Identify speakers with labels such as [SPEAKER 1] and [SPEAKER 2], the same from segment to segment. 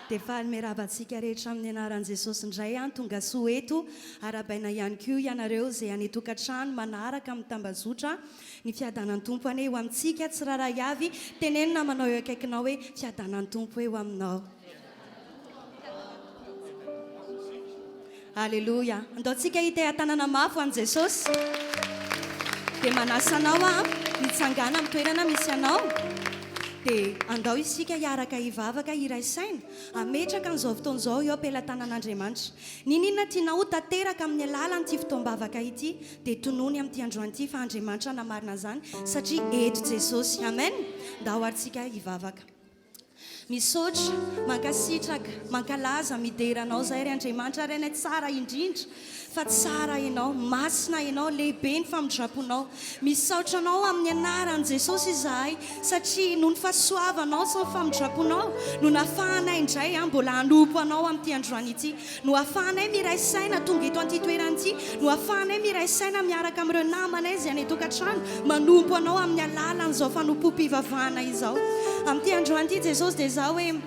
[SPEAKER 1] Dia faly miarahaba antsika rehetra amin'ny anaran'i Jesosy indray an, tonga soa eto, arahabaina ihany koa ianareo izay any an-tokantrano manaraka amin'ny tambazotra, ny fiadanan'ny Tompo anie eo amintsika tsirairay avy, teneno namanao eo akaikinao hoe fiadanan'ny Tompo eo aminao. Aleloia! Andao tsika hiteha-tanana mafy ho an'i Jesosy. Dia manasa anao aho hitsangana amin'ny toerana misy anao. Dia andao isika hiaraka hivavaka hiray saina, hametraka an'izao fotoana izao eo am-pelatanan'Andriamanitra. N'inon'inona tianao ho tanteraka amin'ny alalan'ity fotoam-bavaka ity, dia tonony amin'ity androany ity fa Andriamanitra hanamarina an'izany satria eto Jesosy. Amen! Ndao ary tsika hivavaka. Misaotra, mankasitraka, mankalaza, midera Anao zahay ry Andriamanitra Rainay tsara indrindra fa tsara Ianao, masina Ianao, lehibe ny famindramponao. Misaotra Anao amin'ny anaran'i Jesosy izahay satria noho ny fahasoavanao sy ny famindramponao no nafahanay indray mbola hanompo Anao amin'ity androany ity. No ahafahanay miray saina tonga eto an'ity toerana ity, no ahafahanay miray saina miaraka amin'ireo namanay izay any an-tokantrano manompo Anao amin'ny alalan'izao fanompoam-pivavahana izao. Amin'ity androany ity Jesosy dia izaho hoe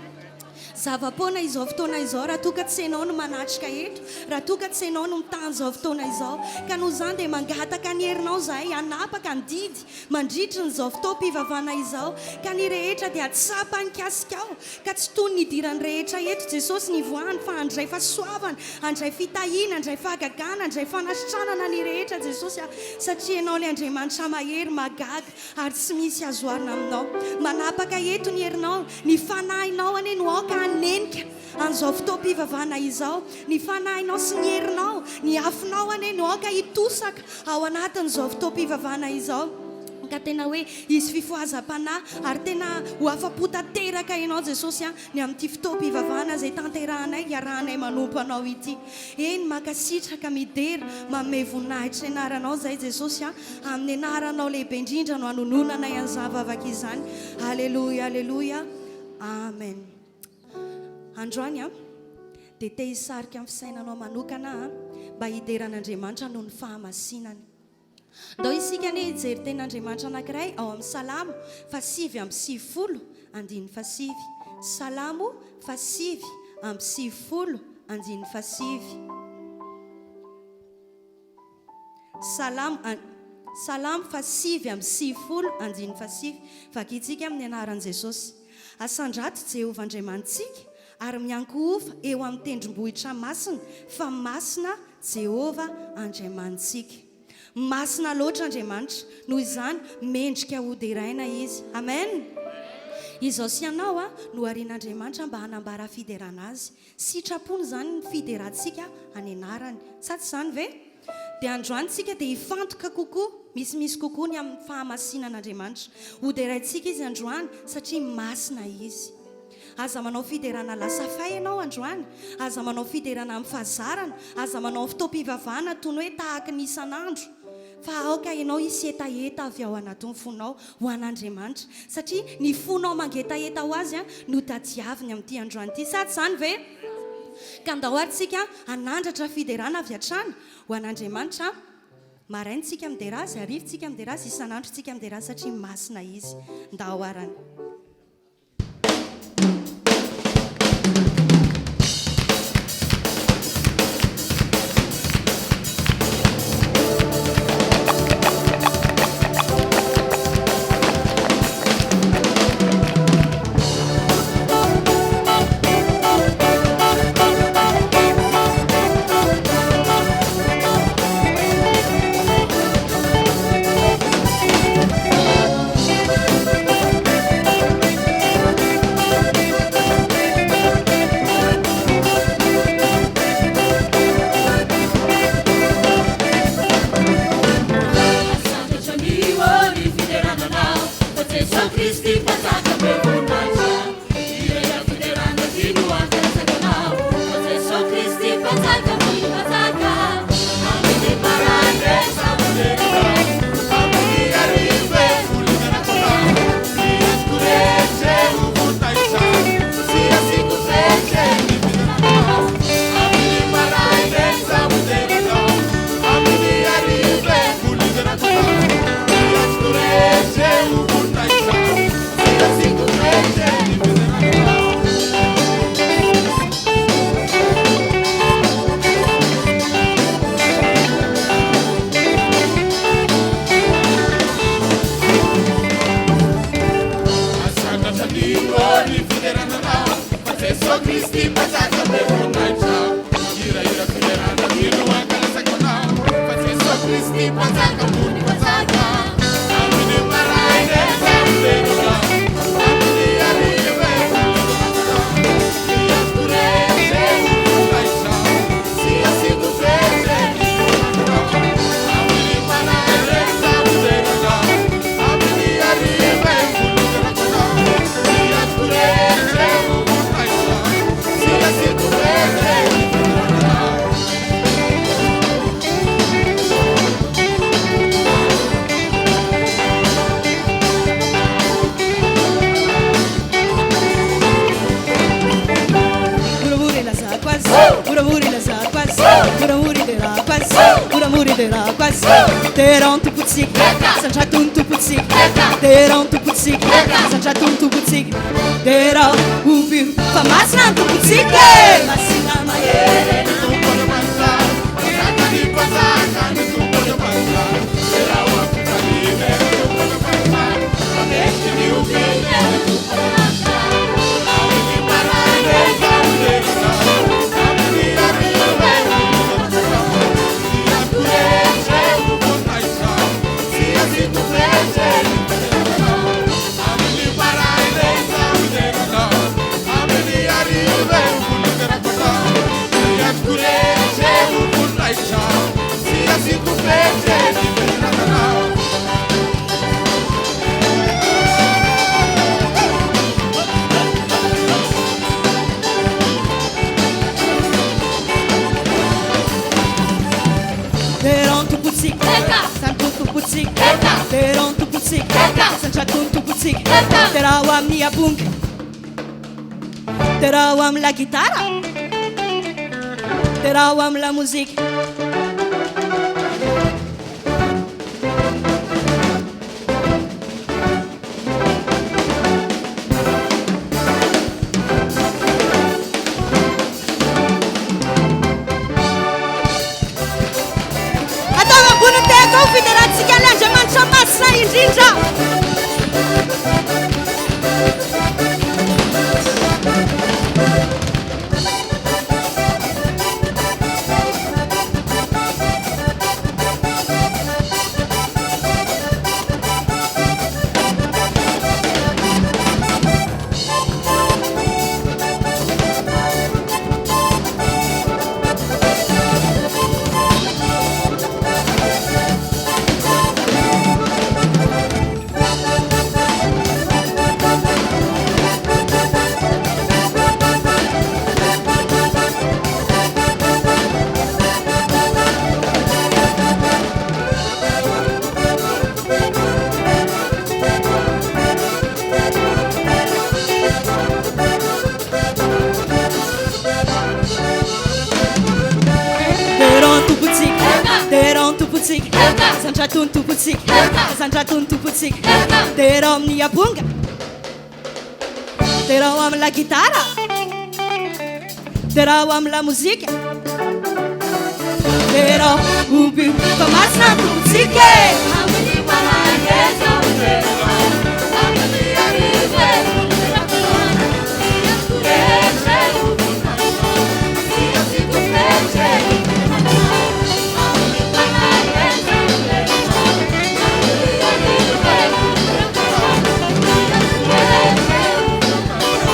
[SPEAKER 1] zava-poana izao fotoana izao raha toa ka tsy Ianao no manatrika eto, raha toa ka tsy Ianao no mitana izao fotoana izao. Ka noho izany dia mangataka ny herinao izahay hanapaka ny didy mandritry ny izao fotoam-pivavahana izao ka ny rehetra dia hahatsapa ny kasikao Ka tsy toy ny nidiran'ny rehetra eto Jesosy nivoahany fa handray fahasoavana, handray fitahiana, handray fahagagana, handray fanasitranana ny rehetra Jesosy a! Satria Ianao ilay Andriamanitra mahery, mahagaga ary tsy misy azo oharina aminao. Manapaka eto ny herinao, ny Fanahinao anie no aoka hanenika an'izao fotoam-pivavahana izao, ny Fanahinao sy ny herinao, ny afonao anie no aoka hitosaka ao anatin'izao fotoam-pivavahana izao. Ka tena hoe hisy fifohazam-panahy ary tena ho afa-po tanteraka Ianao Jesosy a, ny amin'ity fotoam-pivavahana izay tanterahanay hiarahanay manompo Anao ity. Eny, mankasitraka, midera, manome voninahitra ny anaranao izahay Jesosy a, amin'ny anaranao lehibe indrindra no anononanay an'izany vavaka izany. Aleloia, aleloia. Amen. Androany a, dia te hisarika ny fisainanao manokana aho mba hidera an'Andriamanitra noho ny fahamasinany. Ndao isika anie hijery tenin'Andriamanitra anankiray ao amin'ny Salamo faha-99 andininy fahasivy. Salamo faha-99 andininy fahasivy. Salamo, Salamo faha-99 andininy fahasivy. Vakintsika amin'ny anaran'i Jesosy. Asandrato Jehovah Andriamanitsika ary miankohofa eo amin'ny tendrombohitra masina, fa masina Jehovah Andriamanitsika. Masina loatra Andriamanitra, noho izany mendrika ho deraina Izy. Amen! Izao sy ianao noharian'Andriamanitra mba hanambara fiderana Azy. Sitrapony izany ny fiderantsika any anarany. Sa tsy izany ve? Dia androany tsika dia hifantoka kokoa, misimisy kokoa ny amin'ny fahamasinan'Andriamanitra. Hoderaintsika Izy androany satria masina Izy. Aza manao fiderana lasa fay ianao androany, aza manao fiderana amin'ny fahazarana, aza manao fotoam-pivavahana toy ny hoe tahaky ny isan'andro, fa aoka ianao hisy hetaheta avy ao anatin'ny fonao ho an'Andriamanitra, satria ny fonao mangetaheta ho Azy no tadiaviny amin'ity androany ity, sa tsy izany ve? Ka ndao ary tsika hanandratra fiderana avy hatrany ho an'Andriamanitra, maraina tsika midera Azy, hariva tsika midera Azy, isan'andro tsika midera Azy satria masina Izy. Ndao arany.
[SPEAKER 2] Kristy Mpanjaka be voninahitra. Hirahira fiderana mino ankalazako Anao, fa Jeso Kristy Mpanjaka ambony mpanjaka. Amin'ny maraina izaho midera Anao, amin'ny hariva izaho midera Anao. Tsy azoko resy ny voninahitrao, tsy asiako fetra ny voninahitrao. Amin'ny maraina izaho midera Anao, amin'ny hariva izaho midera Anao. Tsy azoko resy ny voninahitrao, tsy asiako fetra ny voninahitrao.
[SPEAKER 1] Moramora ilazako azy, moramora ilazako azy, moramora iderako azy, moramora iderako azy. Derao ny Tompontsika, sandrato ny Tompontsika, derao ny Tompontsika, sandrato ny Tompontsika, derao ovio fa masina ny Tompontsika e! Masina mahery
[SPEAKER 2] Ny Tompo Andriamanitra, Mpanjaka ny mpanjaka, ny Tompo Andriamanitra, derao am-pifaliana ny Tompo Andriamanitra, fa mendriky ny ho velona ny Tompo Andriamanitra. Amin'ny maraina izaho midera Anao, amin'ny hariva izaho midera Anao. Tsy azoko rehetra ny voninahitrao, tsy azoko fetra ny fiderana Anao. Amin'ny maraina izaho midera Anao, amin'ny hariva izaho midera Anao. Tsy azoko rehetra ny voninahitrao, tsy azoko fetra ny fiderana Anao.
[SPEAKER 1] Derao ny Tompontsika, sandrato ny Tompontsika, derao ny Tompontsika, sandrato ny Tompontsika, derao amin'ny amponga, derao amin'ny la gitara, derao amin'ny la mozika. Ataovy ambony ny tehaka ho fiderantsika ilay Andriamanitra masina indrindra. Derao ny Tompontsika, derao ny Tompontsika, sandrato ny Tompontsika, sandrato ny Tompontsika, derao amin'ny amponga, derao amin'ny la gitara, derao amin'ny la mozika, derao omby fa masina ny Tompontsika e!
[SPEAKER 2] Amin'ny maraina izaho midera Anao, amin'ny hariva izaho midera Anao. Tsy azoko rehetra io voninahitrao, tsy azoko fetra io fiderana. Amin'ny maraina izaho midera Anao, amin'ny hariva izaho midera Anao. Tsy azoko rehetra io voninahitrao,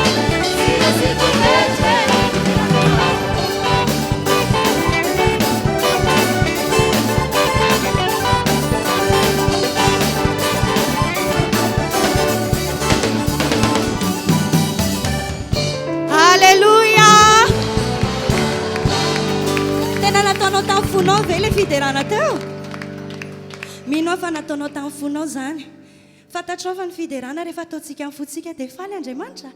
[SPEAKER 2] tsy azoko fetra io fiderana.
[SPEAKER 1] Alléluia! Tena nataonao tamin'ny fonao ve ilay fiderana teo? Mino aho fa nataonao tamin'ny fonao izany. Fantatrao fa ny fiderana rehefa ataontsika amin'ny fontsika dia faly Andriamanitra.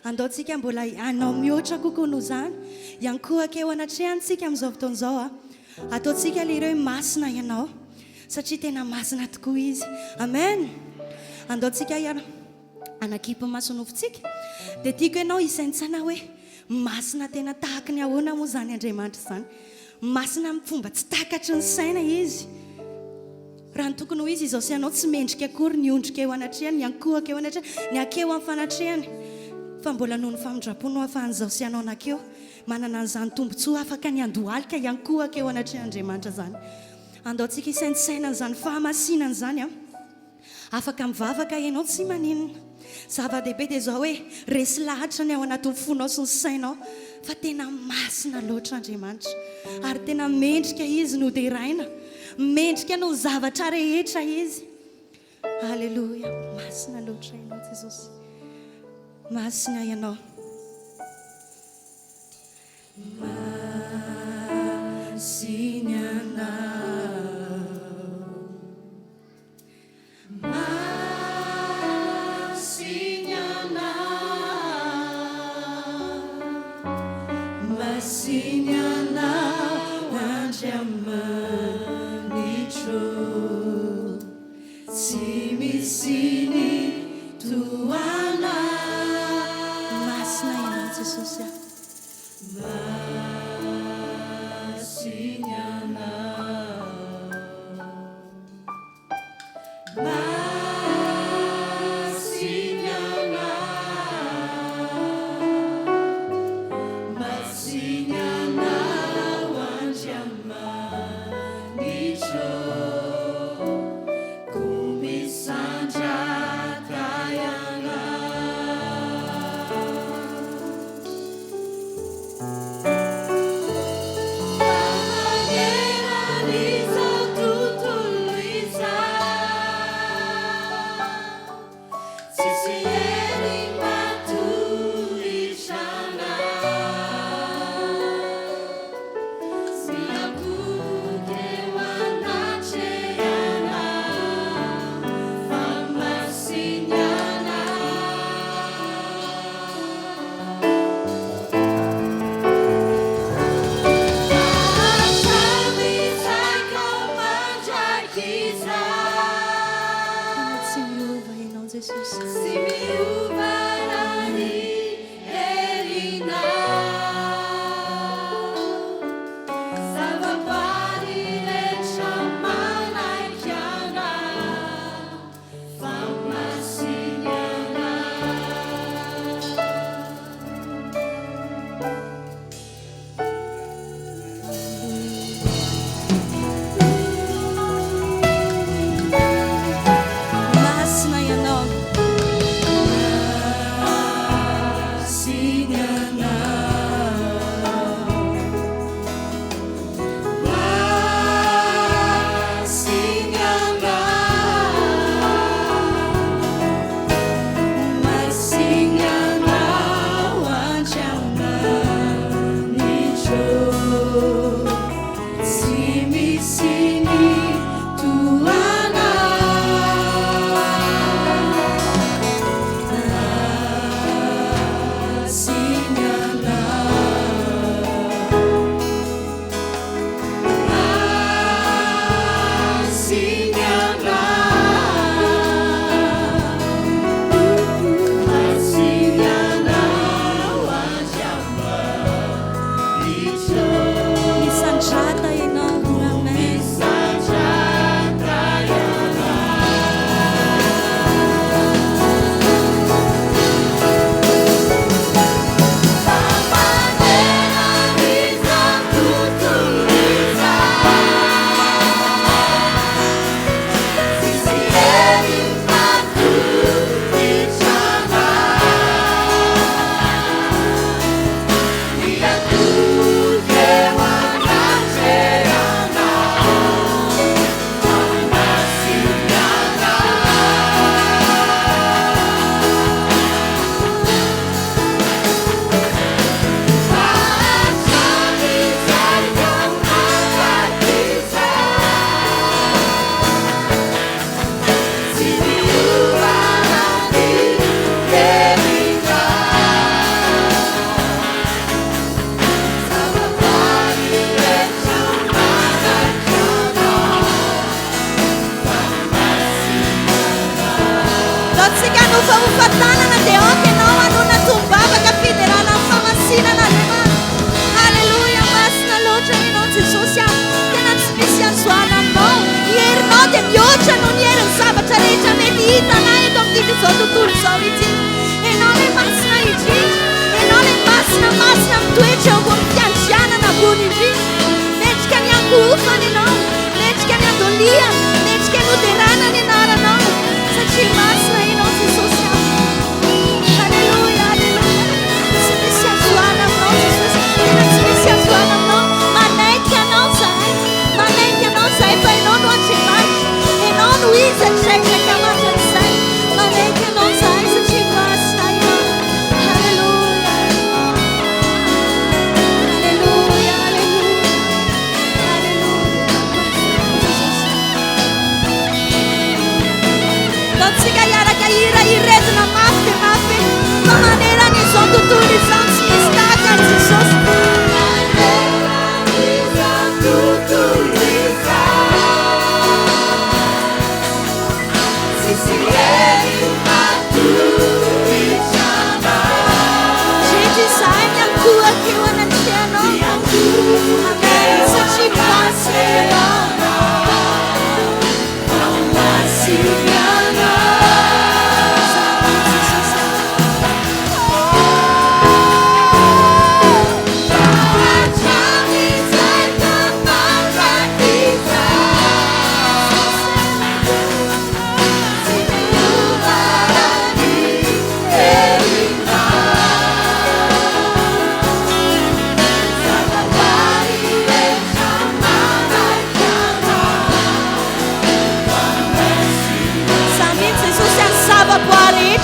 [SPEAKER 1] Andao tsika mbola hanao mihoatra kokoa noho izany. Hiankohoka eo anatrehany tsika amin'izao fotoana izao a. Ataontsika lehiroa hoe masina ianao satria tena masina tokoa izy. Amen. Andao tsika hiara hanakipy ny masonofontsika. Dia tiako ianao hisaintsaina hoe masina tena tahaky ny ahoana moa izany Andriamanitra izany. Masina amin'ny fomba tsy takatry ny saina izy. Raha ny tokony ho izy, izao sy ianao tsy mendrika akory ny hiondrika eo anatrehany, ny hiankohoka eo anatrehany, ny hakeho amin'ny fanatrehany. Fa mbola noho ny famindram-po no ahafahan'izao sy ianao nakeo manana an'izany tombontsoa afaka ny handohalika ihany koa akeo anatrehan'Andriamanitra izany. Andao tsika hisaintsaina an'izany fahamasinana izany an. Afaka mivavaka ianao tsy maninona. Zava-dehibe dia izao hoe resy lahatra ny ao anatin'ny fonao sy ny sainao fa tena masina loatra Andriamanitra ary tena mendrika Izy no deraina. Mendrika noho ny zavatra rehetra Izy. Aleloia, masina loatra Ianao Jesosy. Masina Ianao. Masina Ianao. Masina Ianao. Masina Ianao Andriamanitro. Tsy misy ny toa anao. Masina Ianao Jesosy a. Masina Ianao. Masina Ianao. Masina Ianao Andriamanitro. Tena tsy miova Ianao Jesosy. Tsy miova na ny herinao. Zava-bary rehetra manaiky anao fa masina ianao. Masina ianao. Masina ianao. Masina ianao. Masina ianao Andriamanitro. Tsy misy ny toa anao. Masina ianao. Masina ianao. Masina ianao Andriamanitro. Misandrata ianao, amen. Misandrata ianao. Ataontsika hanofahofa tanana dia aoka ianao hanona tombavaka fiderana ny famasinana Andriamanitra. Haleloia, masina loatra ianao Jesosy a. Tena tsy misy anjoana aminao. Ny herinao dia mihoatra noho ny herin'ny zavatra rehetra mety hitanay eto amin'ity izao tontolo izao ity. Ianao ilay masina indrindra.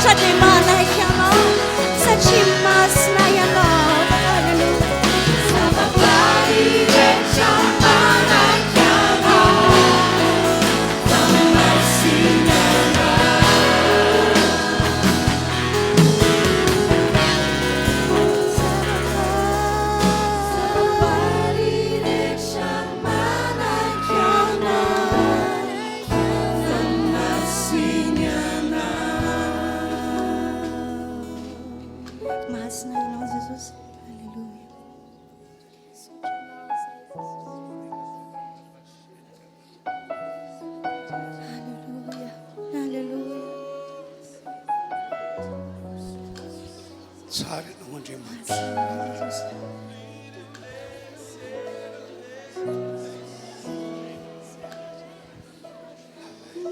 [SPEAKER 1] rehetra dia manaiky Anao satria masina Ianao. Haleloia.
[SPEAKER 2] Zava-boary rehetra manaiky Anao fa masina Zava-boary rehetra manaiky Anao fa masina
[SPEAKER 1] Masina Ianao Jesosy. Haleloia. Haleloia. Haleloia.
[SPEAKER 3] Tsara ianao Andriamanitra.
[SPEAKER 1] Masina Jesosy.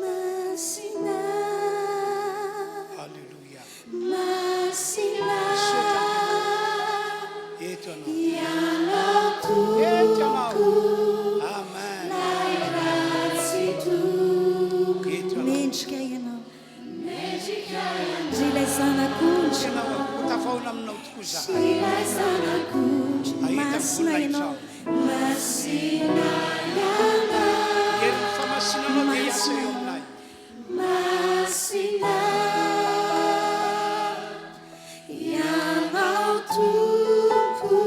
[SPEAKER 1] Masina.
[SPEAKER 3] Haleloia.
[SPEAKER 1] Masina.
[SPEAKER 3] Eto ianao.
[SPEAKER 1] Ianao
[SPEAKER 3] Eto ianao.
[SPEAKER 1] Tompo.
[SPEAKER 3] Amen.
[SPEAKER 1] Tsy toko.
[SPEAKER 3] Eto ianao.
[SPEAKER 1] Mendrika ianao. Ry ilay zanak'ondry.
[SPEAKER 3] Tena ho tafahaona aminao tokoa zahay.
[SPEAKER 1] Ilay zanak'ondry.
[SPEAKER 3] Ahita
[SPEAKER 1] Masina ianao. Masina ianao.
[SPEAKER 3] Herin'ny fahamasinanao dia hiasa eo aminay.
[SPEAKER 1] Masina ianao Tompo,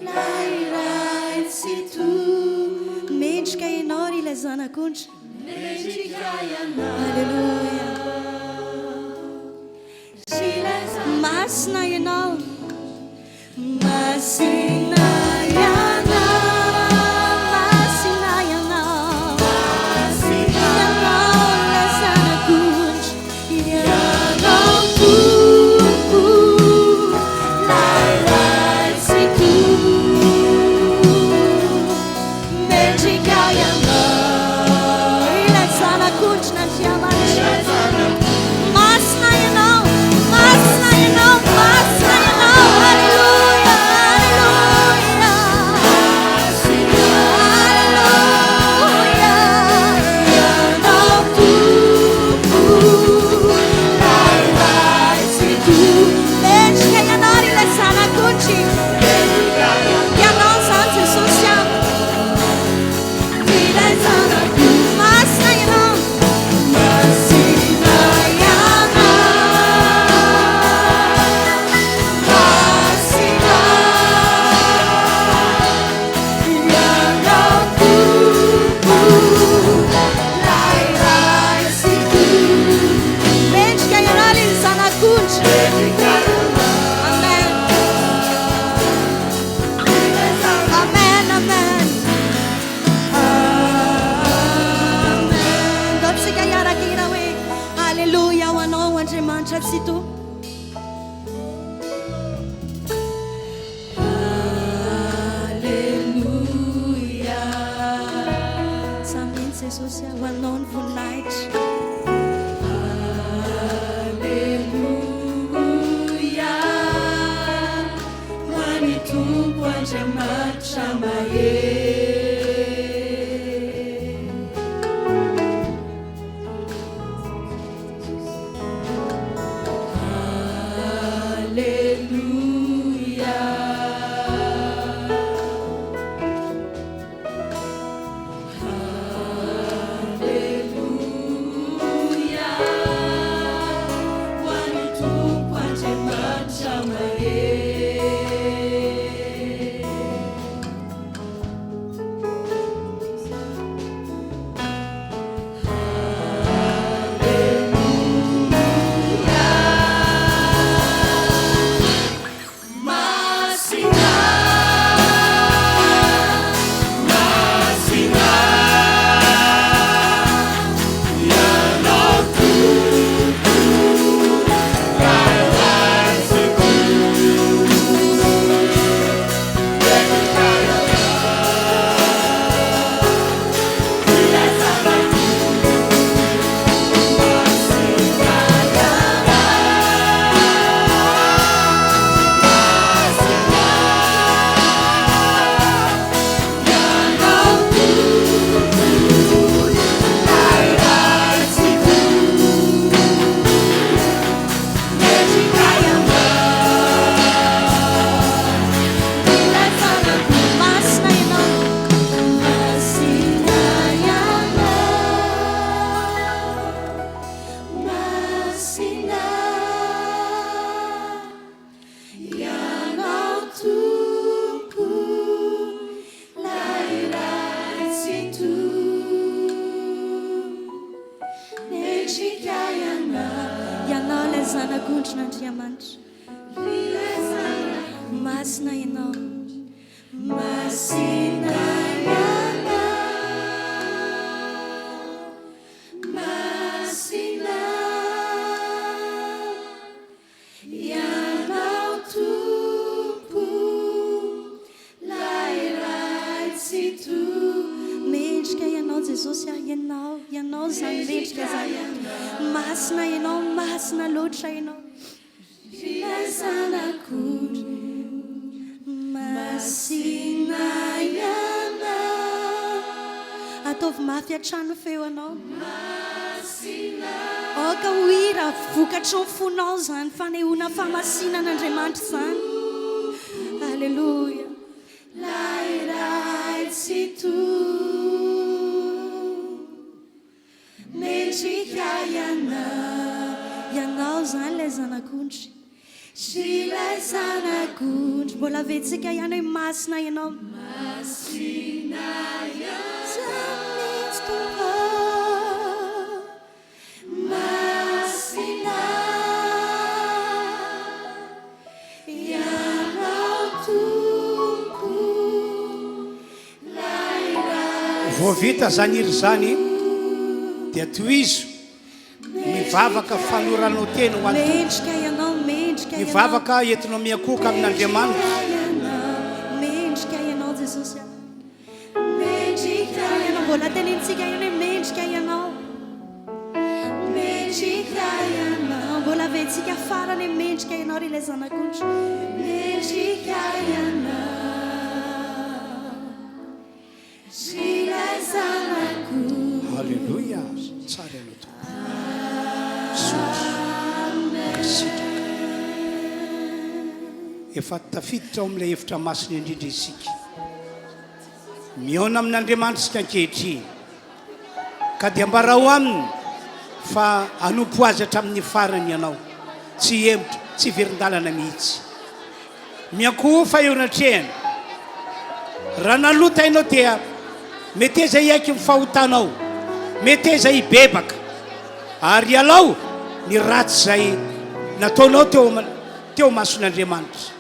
[SPEAKER 1] ilay iray Tsitoha. Mendrika ianao ry ilay zanak'ondry. Haleloia. Masina ianao. Masina ianao. Masina ianao. Ianao ilay zanak'ondry. Ianao Tompo, ilay iray Tsitoha. Mendrika ianao, ilay zanak'ondrin'Andriamanitra. Masina ianao, masina ianao, masina ianao. Haleloia, haleloia. Haleloia. Ianao Tompo, ilay iray Tsitoha. Mendrika ianao ry ilay zanak'ondry. Ianao izany Jesosy a. Ilay zanak'ondry. Masina ianao. Masina ianao. Masina ianao Tompo, ilay iray Tsitoha. Mendrika ianao ry zanak'ondry. Amen. Amen, amen. Amen. Ndao tsika hiaraka hira hoe Alléluia ho anao Andriamanitra Tsitoha. Alléluia. Samy Jesosy ho anao ny voninahitra. Alléluia.
[SPEAKER 2] Ho an'ny Tompo Andriamanitra mahery. Alléluia. Alléluia. Ho an'ny Tompo Andriamanitra mahery. Alléluia.
[SPEAKER 1] Zanak'ondrin'Andriamanitra. Masina Ianao. Masina Ianao. Masina Ianao Tompo, Lay Ray Tsitoha. Mendrika Ianao Jesosy ah, Ianao, Ianao izany mendrika izany. Masina Ianao, masina loatra Ianao. Ilay Zanak'ondry masina Ianao. Ataovy mafy hatrany ny feonao. Aoka ho hira vokatry ny fonao izany fanehoana fahamasinan'Andriamanitra izany. Aleloia. Ilay Ray Tsitoha. Mendrika ianao. Ianao izany ilay zanak'ondry. Sy ilay zanak'ondry. Mbola aventsika ihany hoe masina ianao. Masina ianao. Izany mihitsy Tompo ô. Masina ianao Tompo.
[SPEAKER 3] Vao vita zany hira zany dia tohizo ny vavaka fanoranao tena ho an'ny Tompo. Ny vavaka entinao miankohoka amin'Andriamanitra.
[SPEAKER 1] Mendrika ianao Jesosy a. Mendrika ianao. Mbola tenenintsika ihany hoe mendrika ianao. Mendrika ianao. Mbola aventsika farany hoe mendrika ianao ry ilay zanak'ondry. Mendrika ianao. Ry ilay zanak'ondry.
[SPEAKER 3] Haleloia! Tsara ianao Tompo. Misaotra. Mankasitraka. Efa tafiditra ao amin'ilay efitra masina indrindra isika. Mihaona amin'Andriamanitra isika ankehitriny, ka dia ambarao aminy fa hanompo Azy hatramin'ny farany ianao, tsy hihemotra, tsy hiverin-dalana mihitsy. Miankohofa eo anatrehany. Raha nanota ianao dia meteza hiaiky ny fahotanao, meteza hibebaka, ary ialao ny ratsy izay nataonao teo teo imason'Andriamanitra.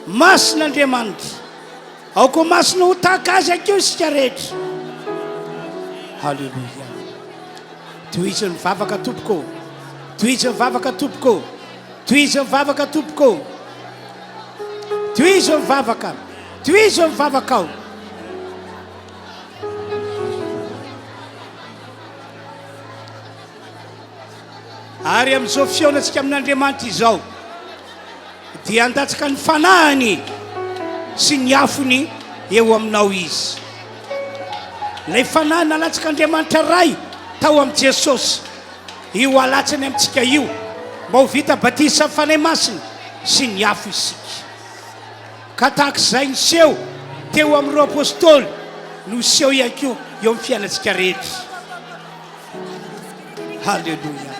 [SPEAKER 3] Masina Andriamanitra. Aoka ho masina ho tahaka Azy akeo isika rehetra. Haleloia. Tohizo ny vavaka tompoko. Tohizo ny vavaka tompoko. Tohizo ny vavaka tompoko. Tohizo ny vavaka. Tohizo ny vavakao. Ary amin'izao fihaonantsika amin'Andriamanitra izao, dia handatsaka ny Fanahiny sy ny afony eo aminao Izy. Ilay Fanahy nalatsak'Andriamanitra Ray tao amin'i Jesosy, io alatsany amintsika io, mba ho vita batisa amin'ny Fanahy Masina sy ny afo isika. Ka tahaka izay niseho teo amin'ireo Apostoly no hiseho ihany koa eo amin'ny fiainantsika rehetra. Haleloia.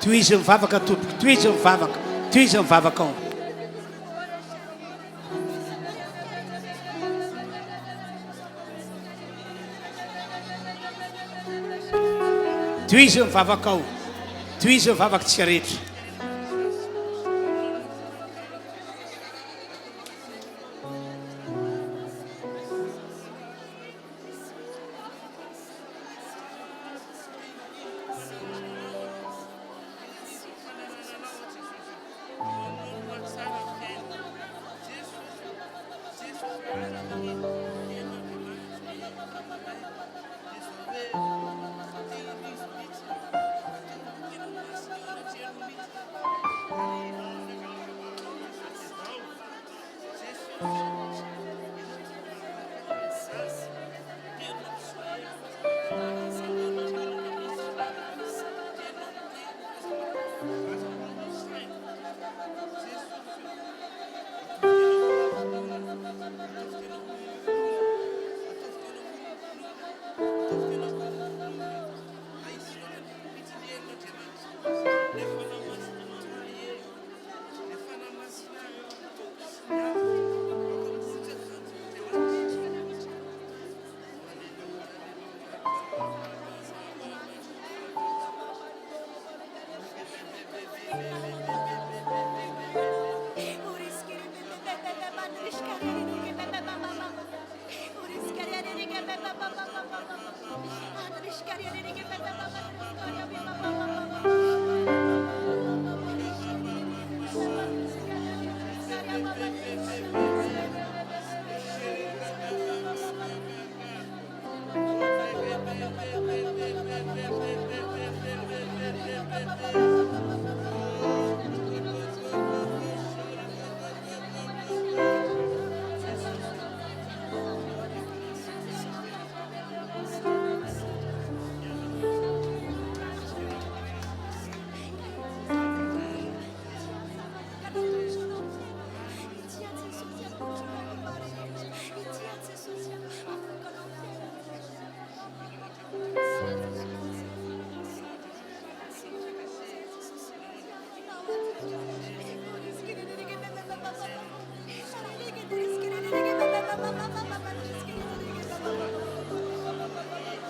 [SPEAKER 3] Tohizo ny vavaka tompoko, tohizo ny vavaka, tohizo ny vavaka ao. Tohizo ny vavaka ao. Tohizo ny vavaka tsika rehetra.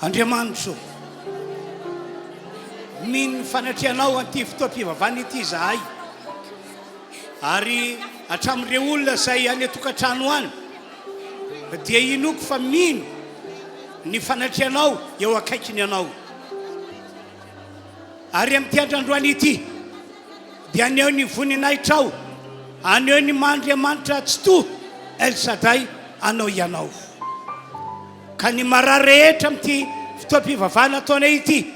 [SPEAKER 3] Andriamanitro, mino ny fanatrehanao an'ity fotoam-pivavahana ity izahay, ary hatramin'ireo olona izay any an-tokantrano any dia inoako fa mino ny fanatrehanao eo akaikiny ianao. Ary amin'ity andro androany ity dia haneho ny voninahitrao, haneho ny maha Andriamanitra Tsitoha, El Shaddai, anao Ianao. Ka ny marary rehetra amin'ity fotoam-pivavahana ataonay ity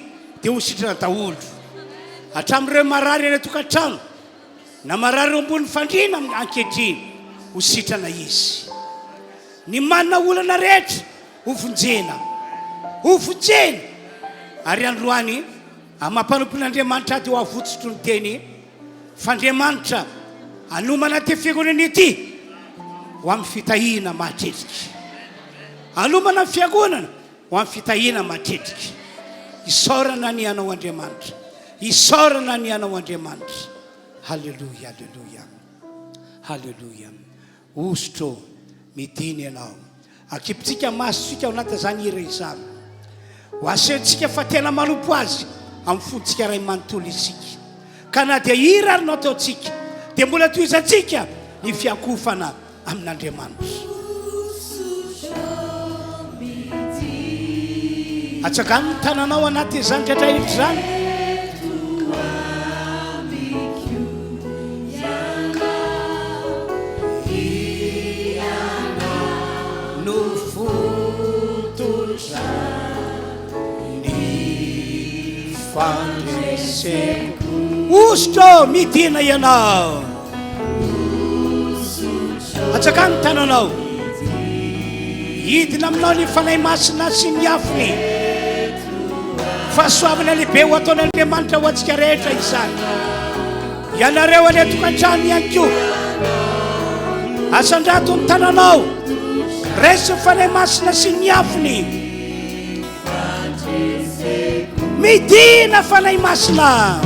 [SPEAKER 3] dia ho sitrana daholo. Hatramin'ireo marary any an-tokantrano na marary eo ambony fandriana ankehitriny, ho sitrana izy. Ny manana olana rehetra ho vonjena. Ho vonjena! Ary androany, amin'ny maha mpanompon'Andriamanitra ahy dia ho avotsotro ny teny fa Andriamanitra hanomana ity fiangonana ity ho amin'ny fitahiana mahatretrika. Hanomana ny fiangonana ho amin'ny fitahiana mahatretrika. Isaorana anie Anao Andriamanitra. Isaorana anie Anao Andriamanitra. Haleloia, haleloia. Haleloia. Hosotra ô, midina Ianao. Akipintsika masontsika ao anatin'izany hira izany. Ho asehontsika fa tena manompo Azy amin'ny fontsika iray manontolo isika. Ka na dia hira ary no ataontsika, dia mbola tohizantsika ny fiankohofana amin'Andriamanitra. Atsangano ny tananao anatin'izany rehetra izany. No fototra ny fandreseko. Hosotra ô, midina ianao. Atsangano ny tananao. Hidina aminao ny Fanahy Masina sy ny afony. Fahasoavana lehibe ho ataon'Andriamanitra ho antsika rehetra izany. Ianareo any an-tokantrano ihany koa. Asandrato ny tananao. Raiso ny Fanahy Masina sy ny afony. Midina Fanahy Masina.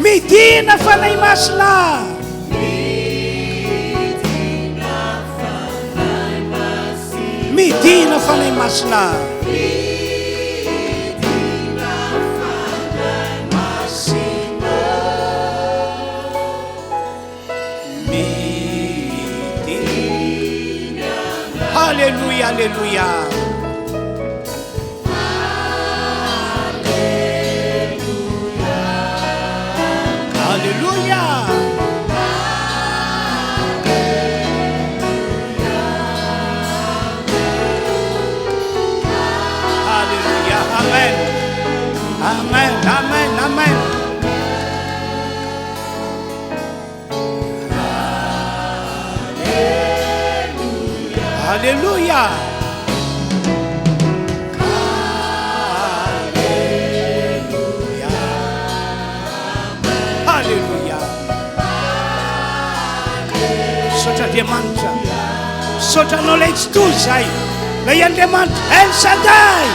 [SPEAKER 3] Midina Fanahy Masina. Midina Fanahy Masina. Midina. Haleloia, haleloia. Haleloia. Haleloia. Amen. Amen. Amen. Amen. Haleloia. Haleloia. Haleloia. Misaotra Andriamanitra. Misaotra anao ilay tsy toy izay. Ilay Andriamanitra El Shaddai.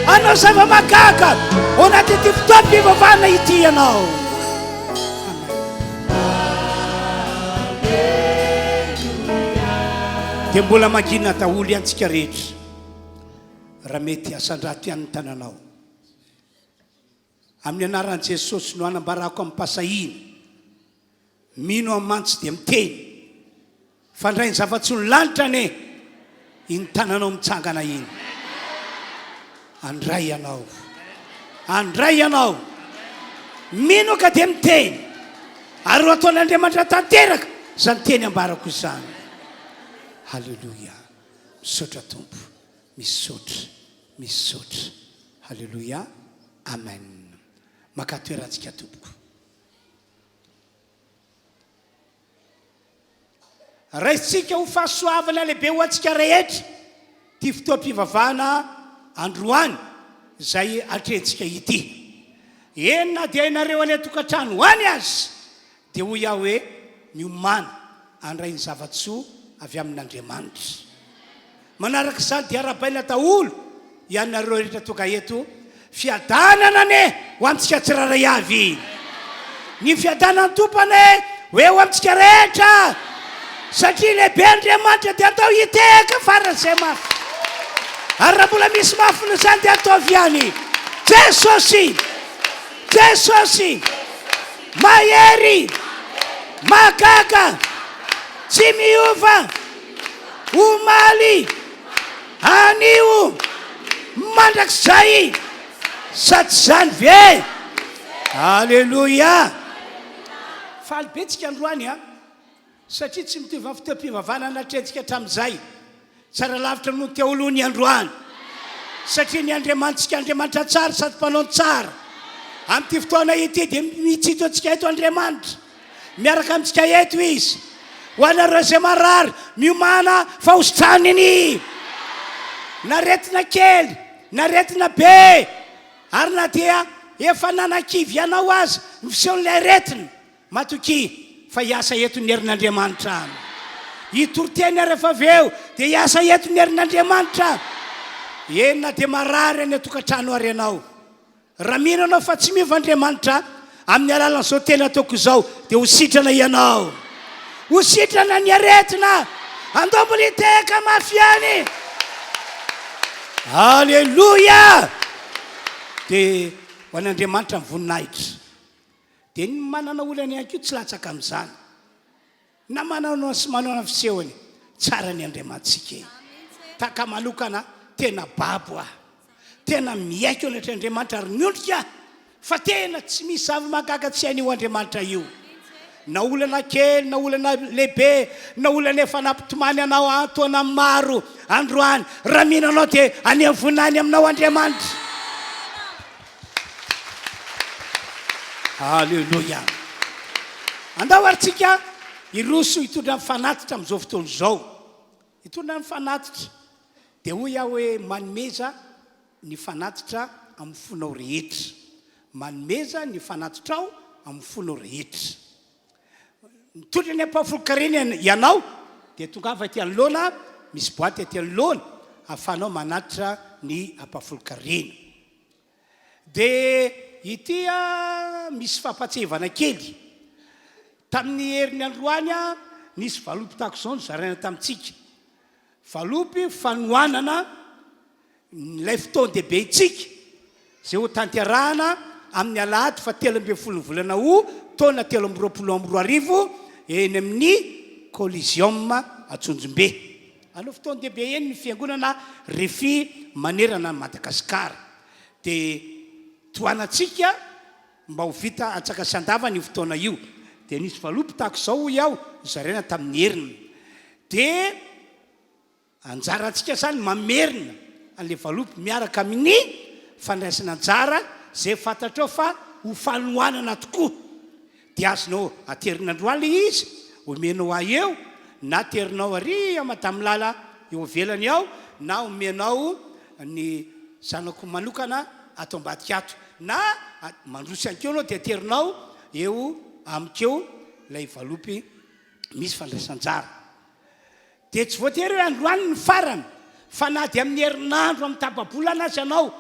[SPEAKER 3] Anao zava-mahagaga ao anatin'ity fotoam-pivavahana ity ianao. Dia mbola mangina daholo ihany tsika rehetra. Raha mety asandrato ihany ny tananao. Amin'ny anaran'i Jesosy no anambarako amim-pahasahiana. Mino aho mantsy dia miteny. Fa ndray ny zava-tsoa ny lanitra anie iny tananao mitsangana iny. Andray ianao. Andray ianao. Mino ka dia miteny. Ary ho ataon'Andriamanitra tanteraka izany teny ambarako izany. Haleloia. Misaotra Tompo. Misaotra. Misaotra. Haleloia. Amen. Maka toerantsika tompoko. Raisintsika ho fahasoavana lehibe ho antsika rehetra ity fotoam-pivavahana androany izay atrehintsika ity. Eny na dia ianareo any an-tokantrano any aza dia hoy aho hoe miomàna handray ny zava-tsoa avy amin'Andriamanitra. Manaraka izany dia arahabaina daholo ianareo rehetra tonga eto, fiadanana anie ho antsika tsirairay avy. Ny fiadanan'ny Tompo anie ho eo amintsika rehetra, satria lehibe Andriamanitra dia atao hitehaka faran'izay mafy. Ary raha mbola misy mafy noho izany dia ataovy ihany. Jesosy! Jesosy! Mahery! Mahagaga! Tsy miova! Omaly, anio, mandrakizay! Sa tsy izany ve? Aleloia! Faly be tsika androany an! Satria tsy mitovy amin'ny fotoam-pivavahana natrehantsika hatramin'izay. Tsara lavitra noho ny teo aloha ny androany. Satria ny Andriamanitsika Andriamanitra tsara sady mpanao ny tsara. Amin'ity fotoana ity dia mitsito antsika eto Andriamanitra. Miaraka amintsika eto Izy. Ho anareo izay marary, miomàna fa ho sitraniny. Na aretina kely, na aretina be, ary na dia efa nanakivy anao aza ny fisehon'ilay aretina, Matokia fa hiasa eto ny herin'Andriamanitra. Hitory teny aho rehefa avy eo, dia hiasa eto ny herin'Andriamanitra. Eny na dia marary any an-tokantrano ary ianao. Raha mino ianao fa tsy miova Andriamanitra, amin'ny alalan'izao teny ataoko izao, dia ho sitrana ianao. Ho sitrana ny aretina. Andao mbola hitehaka mafy ihany. Aleloia! Dia ho an'Andriamanitra ny voninahitra. Dia ny manana olana ihany koa tsy latsaka amin'izany. Na manana sy manana ny fisehony, tsara ny Andriamanitsika e. Tahaka manokana, tena babo aho. Tena miaiky eo anatrehan'Andriamanitra ary miondrika aho fa tena tsy misy zava-mahagaga tsy hain'io Andriamanitra io. Na olana kely, na olana lehibe, na olana efa nampitomany anao an-taona maro androany, raha mino anao dia haneho voninahiny aminao Andriamanitra. Aleloia! Andao ary tsika hiroso hitondra ny fanatitra amin'izao fotoana izao. Hitondra ny fanatitra. Dia hoy aho hoe manomeza ny fanatitra amin'ny fonao rehetra. Manomeza ny fanatitrao amin'ny fonao rehetra. Mitondra ny ampahafolon-karena ianao dia tongava aty anoloana, misy boaty aty anoloana ahafahanao manatitra ny ampahafolon-karena. Dia ity misy fampatsiahivana kely. Tamin'ny heriny androany nisy valopy tahaka izao nozaraina tamintsika. Valopy fanohanana ilay fotoan-dehibentsika izay ho tanterahana amin'ny alahady faha 13 ny volana Août taona 2023 eny amin'ny Coliseum Antsonjombe. Hanao fotoan-dehibe eny ny fiangonana Refi manerana an'i Madagasikara. Dia tohanantsika mba ho vita antsaka sy andavany io fotoana io. Dia nisy valopy tahaka izao hoy aho nozaraina tamin'ny heriny. Dia anjarantsika izany mamerina an'ilay valopy miaraka amin'ny fandraisana anjara izay fantatrao fa ho fanohanana tokoa. Dia azonao aterina androany ilay izy, omenao ahy eo, na aterinao ary Madame Lala eo ivelany ao, na omenao ny zanako manokana ato ambadika ato, na mandroso ihany koa ianao dia aterinao eo amiko eo ilay valopy misy fandraisanjara. Dia tsy voatery hoe androany ny farany fa na dia amin'ny herinandro amin'ny tapa-bolana aza ianao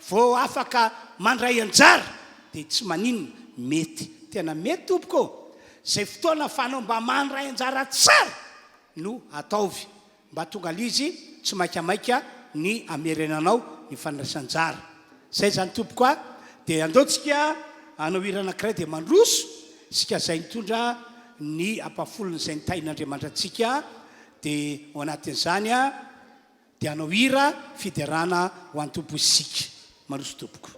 [SPEAKER 3] vao afaka mandray anjara dia tsy maninona, mety, tena mety tompoko ô! Izay fotoana afahanao mba mandray anjara tsara no ataovy mba tonga l'izy tsy maikamaika ny hamerenanao ny fandraisan'anjara. Zay zany tompoko a! Dia andao tsika hanao hira anankiray dia mandroso isika zay nitondra ny ampahafolony izay nitahin'Andriamanitra antsika dia ao anatin'izany a dia hanao hira fiderana ho an'ny Tompo isika. Mandroso tompoko.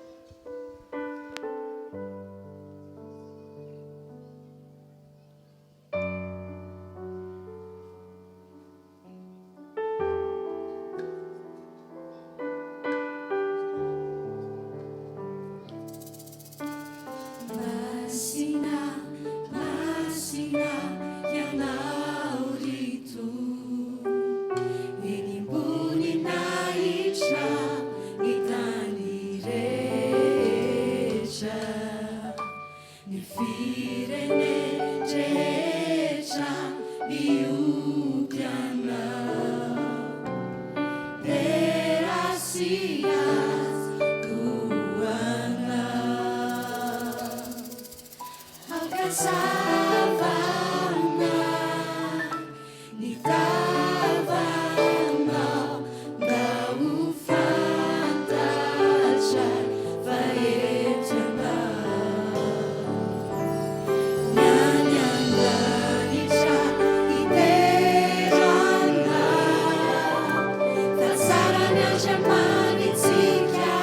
[SPEAKER 1] Masina, masina ianao ry Tompo, eny am-boninahitra ny tany rehetra. Ny firenen-drehetra mioty anao. Dera sy haja ho anao. Aoka hazavana ny tavanao mba ho fantatray fa eto ianao. Ny any an-danitra hiterana fa tsara ny Andriamanitsika,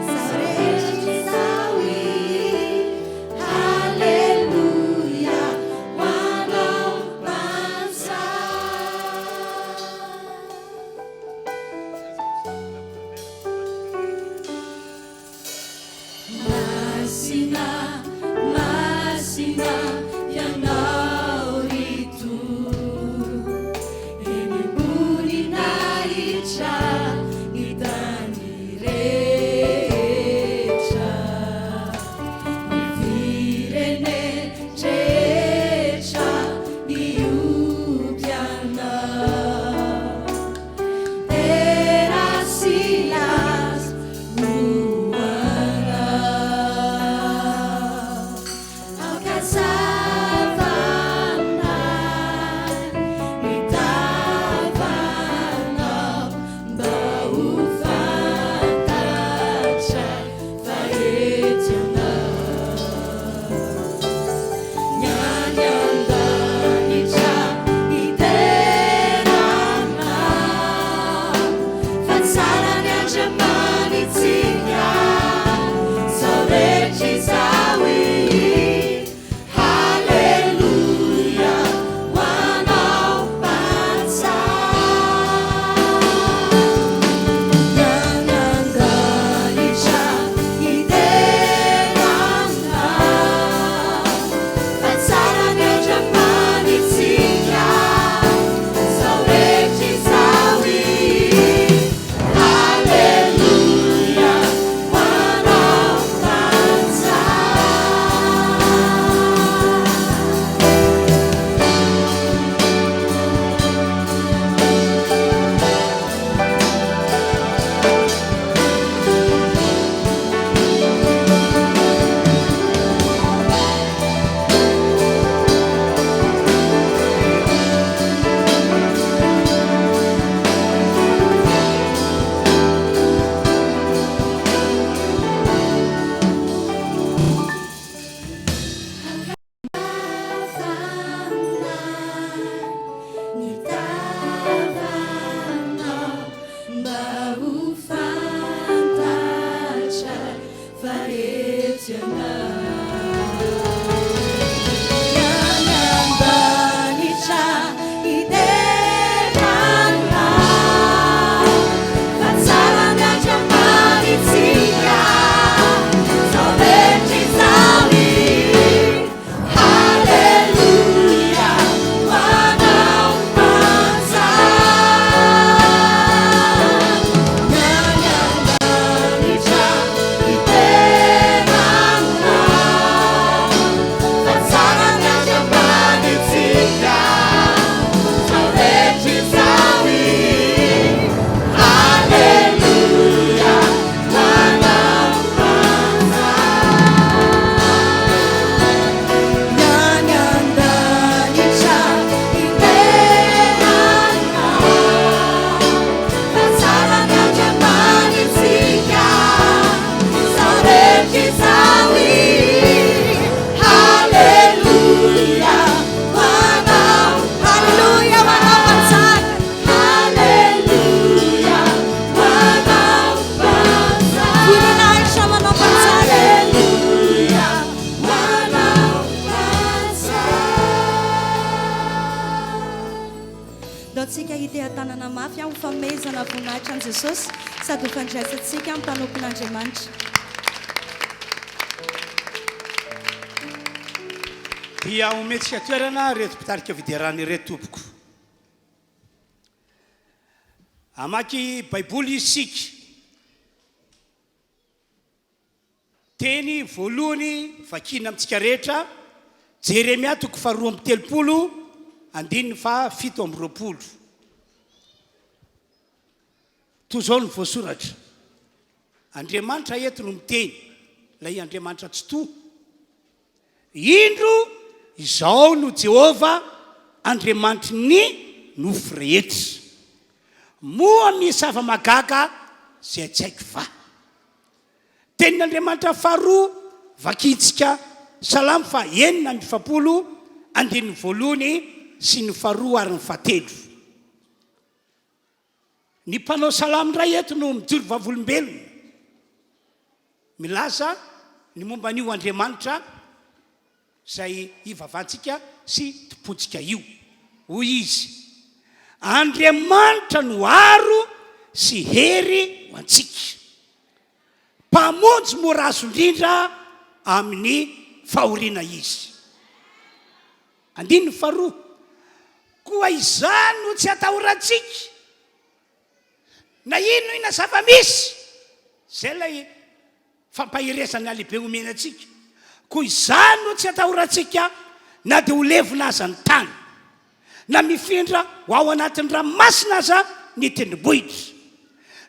[SPEAKER 1] izao rehetra izao i. Haleloia ho anao Mpanjaka. Masina, masina Ianao ry Tompo, eny am-boninahitra ny tany rehetra. Ny firenen-drehetra miompy anao. Dera sy laza ho anao. Aoka hazavana ny tavanao mba ho fantatray fa eto ianao. Ny any an-danitra hidera anao fa tsara ny Andriamanitsika izao rehetra izao i Haleloia ho anao Mpanjaka. Ny any an-danitra hidera anao fa tsara ny Andriamanitsika izao rehetra izao i Haleloia ho anao Mpanjaka. Ny tavanao mba ho fantatray fa eto ianao. Ny any an-danitra hidera anao fa tsara ny Andriamanitsika izao rehetra izao i Haleloia ho anao Mpanjaka. Ny any an-danitra hidera anao. hiteha-tanana mafy ho fanomezana voninahitra an'i Jesosy sady ho fandraisantsika mpanompon'Andriamanitra.
[SPEAKER 3] Dia omentsika toerana ireto mpitarika fiderana ireto tompoko. Hamaky Baiboly isika. Teny voalohany vakiana amintsika rehetra, Jeremia toko faharoa amby telopolo, andininy faha 27. Toy izao no voasoratra, Andriamanitra eto no miteny, ilay Andriamanitra Tsitoha. Indro, izao no Jehovah Andriamanitry ny nofo rehetra. Moa misy zava-mahagaga izay tsy haiko va? Tenin'Andriamanitra faharoa vakintsika Salamo faha 46 andininy voalohany sy ny faharoa ary ny fahatelo. Ny mpanao salamo indray eto no mijoro vavolombelona milaza ny momba an'io Andriamanitra izay ivavahantsika sy tompontsika io. Hoy izy, Andriamanitra no aro sy hery ho antsika. Mpamonjy mora azo indrindra amin'ny fahoriana Izy. Andininy faharoa, Koa izany no tsy atahorantsika, na inona inona zava-misy. Izay ilay fampaherezana lehibe omena antsika. Koa izany no tsy atahorantsika na dia ho levona aza ny tany, na mifindra ho ao anatin'ny ranomasina aza ny tendrombohitra,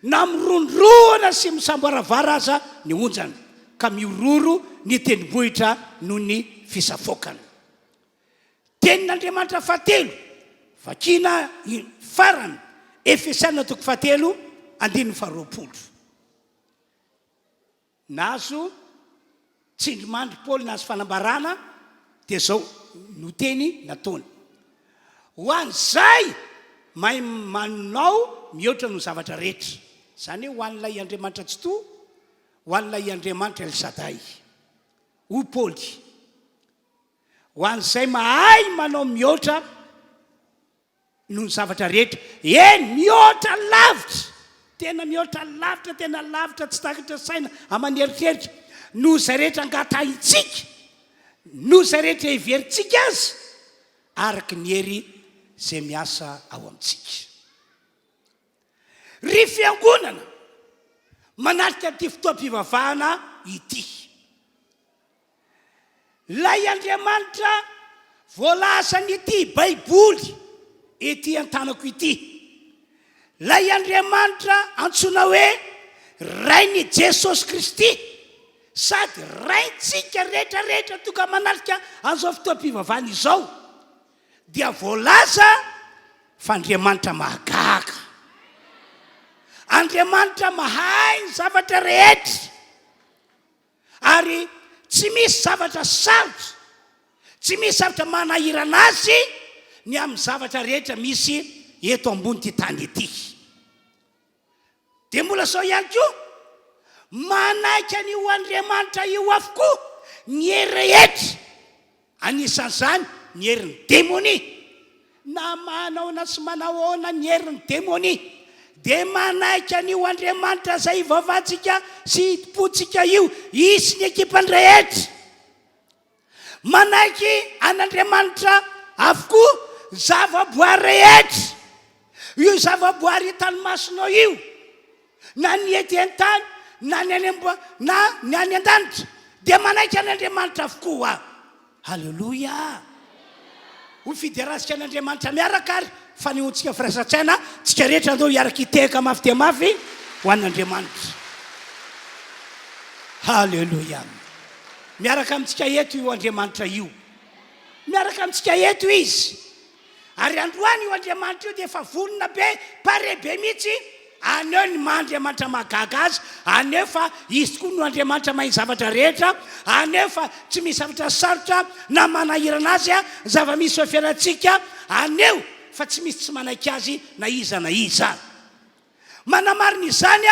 [SPEAKER 3] na mirondrona sy misamboaravara aza ny onjany, ka mihorohoro ny tendrombohitra noho ny fisafoakana. Tenin'Andriamanitra fahatelo, vakina farany, Efesiana toko fahatelo, andininy faharoapolo. Nahazo tsindrimandry Paoly, nahazo fanambarana, dia izao no teny nataony, Ho an'izay mahay manao mihoatra noho ny zavatra rehetra, izany hoe ho an'ilay Andriamanitra Tsitoha, ho an'ilay Andriamanitra El Shaddai. Hoy Paoly, Ho an'izay mahay manao mihoatra noho ny zavatra rehetra, eny, mihoatra lavitra, tena mihoatra lavitra, tena lavitra tsy takatra saina aman'eritreritra, noho izay rehetra angatahintsika, noho izay rehetra heverintsika azy, araka ny hery izay miasa ao amintsika. Ry fiangonana manatrika ity fotoam-pivavahana ity. Ilay Andriamanitra voalazan'ity Baiboly ety an-tanako ity. Ilay Andriamanitra antsoina hoe Rain'i Jesosy Kristy sady Raintsika rehetra rehetra tonga manatrika an'izao fotoam-pivavahana izao dia voalaza fa Andriamanitra mahagaga. Andriamanitra mahay ny zavatra rehetra. Ary tsy misy zavatra sarotra, tsy misy zavatra manahirana azy ny amin'ny zavatra rehetra misy eto ambon'ity tany ity. Dia mbola izao ihany koa, manaiky an'io Andriamanitra io avokoa ny hery rehetra. Anisan'izany ny herin'ny demonia. Na manaona sy manahoana ny herin'ny demonia, dia manaiky an'io Andriamanitra izay ivavahantsika sy itompoantsika io Izy sy ny ekipany rehetra. Manaiky an'Andriamanitra avokoa ny zavaboary rehetra. Io zavaboary hitan'ny masonao io, na ny ety an-tany na ny any ambo na ny any an-danitra dia manaiky an' Andriamanitra avokoa. Aleloia! Ho fiderantsika an' Andriamanitra miaraka ary fanehoantsika firaisan-tsaina, tsika rehetra andao hiaraka hitehaka mafy dia mafy ho an' Andriamanitra. Aleloia! Miaraka amintsika eto io Andriamanitra io. Miaraka amintsika eto Izy. Ary androany io Andriamanitra io dia efa vonona be, pare be mihitsy, haneho ny maha Andriamanitra mahagaga Azy, haneho fa Izy tokoa no Andriamanitra mahay ny zavatra rehetra, haneho fa tsy misy zavatra sarotra na manahirana Azy ny zava-misy eo fiainantsika, haneho fa tsy misy tsy manaiky Azy na iza na iza. Manamarina izany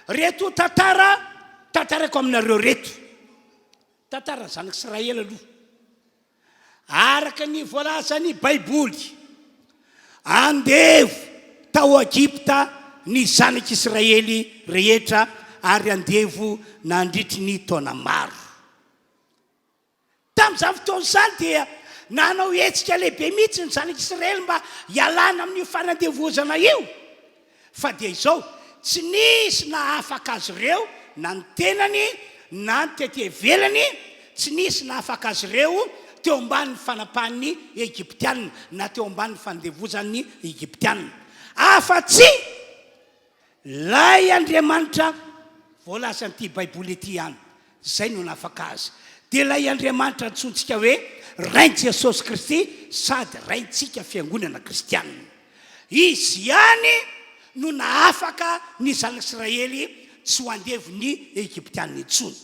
[SPEAKER 3] reto tantara tantaraiko aminareo reto. Tantaran'ny zanak'Israely aloha. Araka ny voalazan'ny Baiboly, andevo. tao Egypta ny zanak'Israely rehetra ary andevo nandritry ny taona maro. Tamin'izany fotoana izany dia nanao hetsika lehibe mihitsy ny zanak'Israely mba hialana amin'io fanandevozana io. Fa dia izao, tsy nisy nahafaka azy ireo na ny tenany na ny tety ivelany, tsy nisy nahafaka azy ireo teo ambanin'ny fanapahan'ny Egyptiana na teo ambanin'ny fandevozan'ny Egyptiana, afa-tsy Ilay Andriamanitra voalazan'ity Baiboly ity ihany, izay no nahafaka azy. Dia ilay Andriamanitra antsointsika hoe Rain'i Jesosy Kristy sady Raintsika Fiangonana Kristianina. Izy ihany no nahafaka ny Zanak'Israely tsy ho andevon'ny Egyptianina intsony.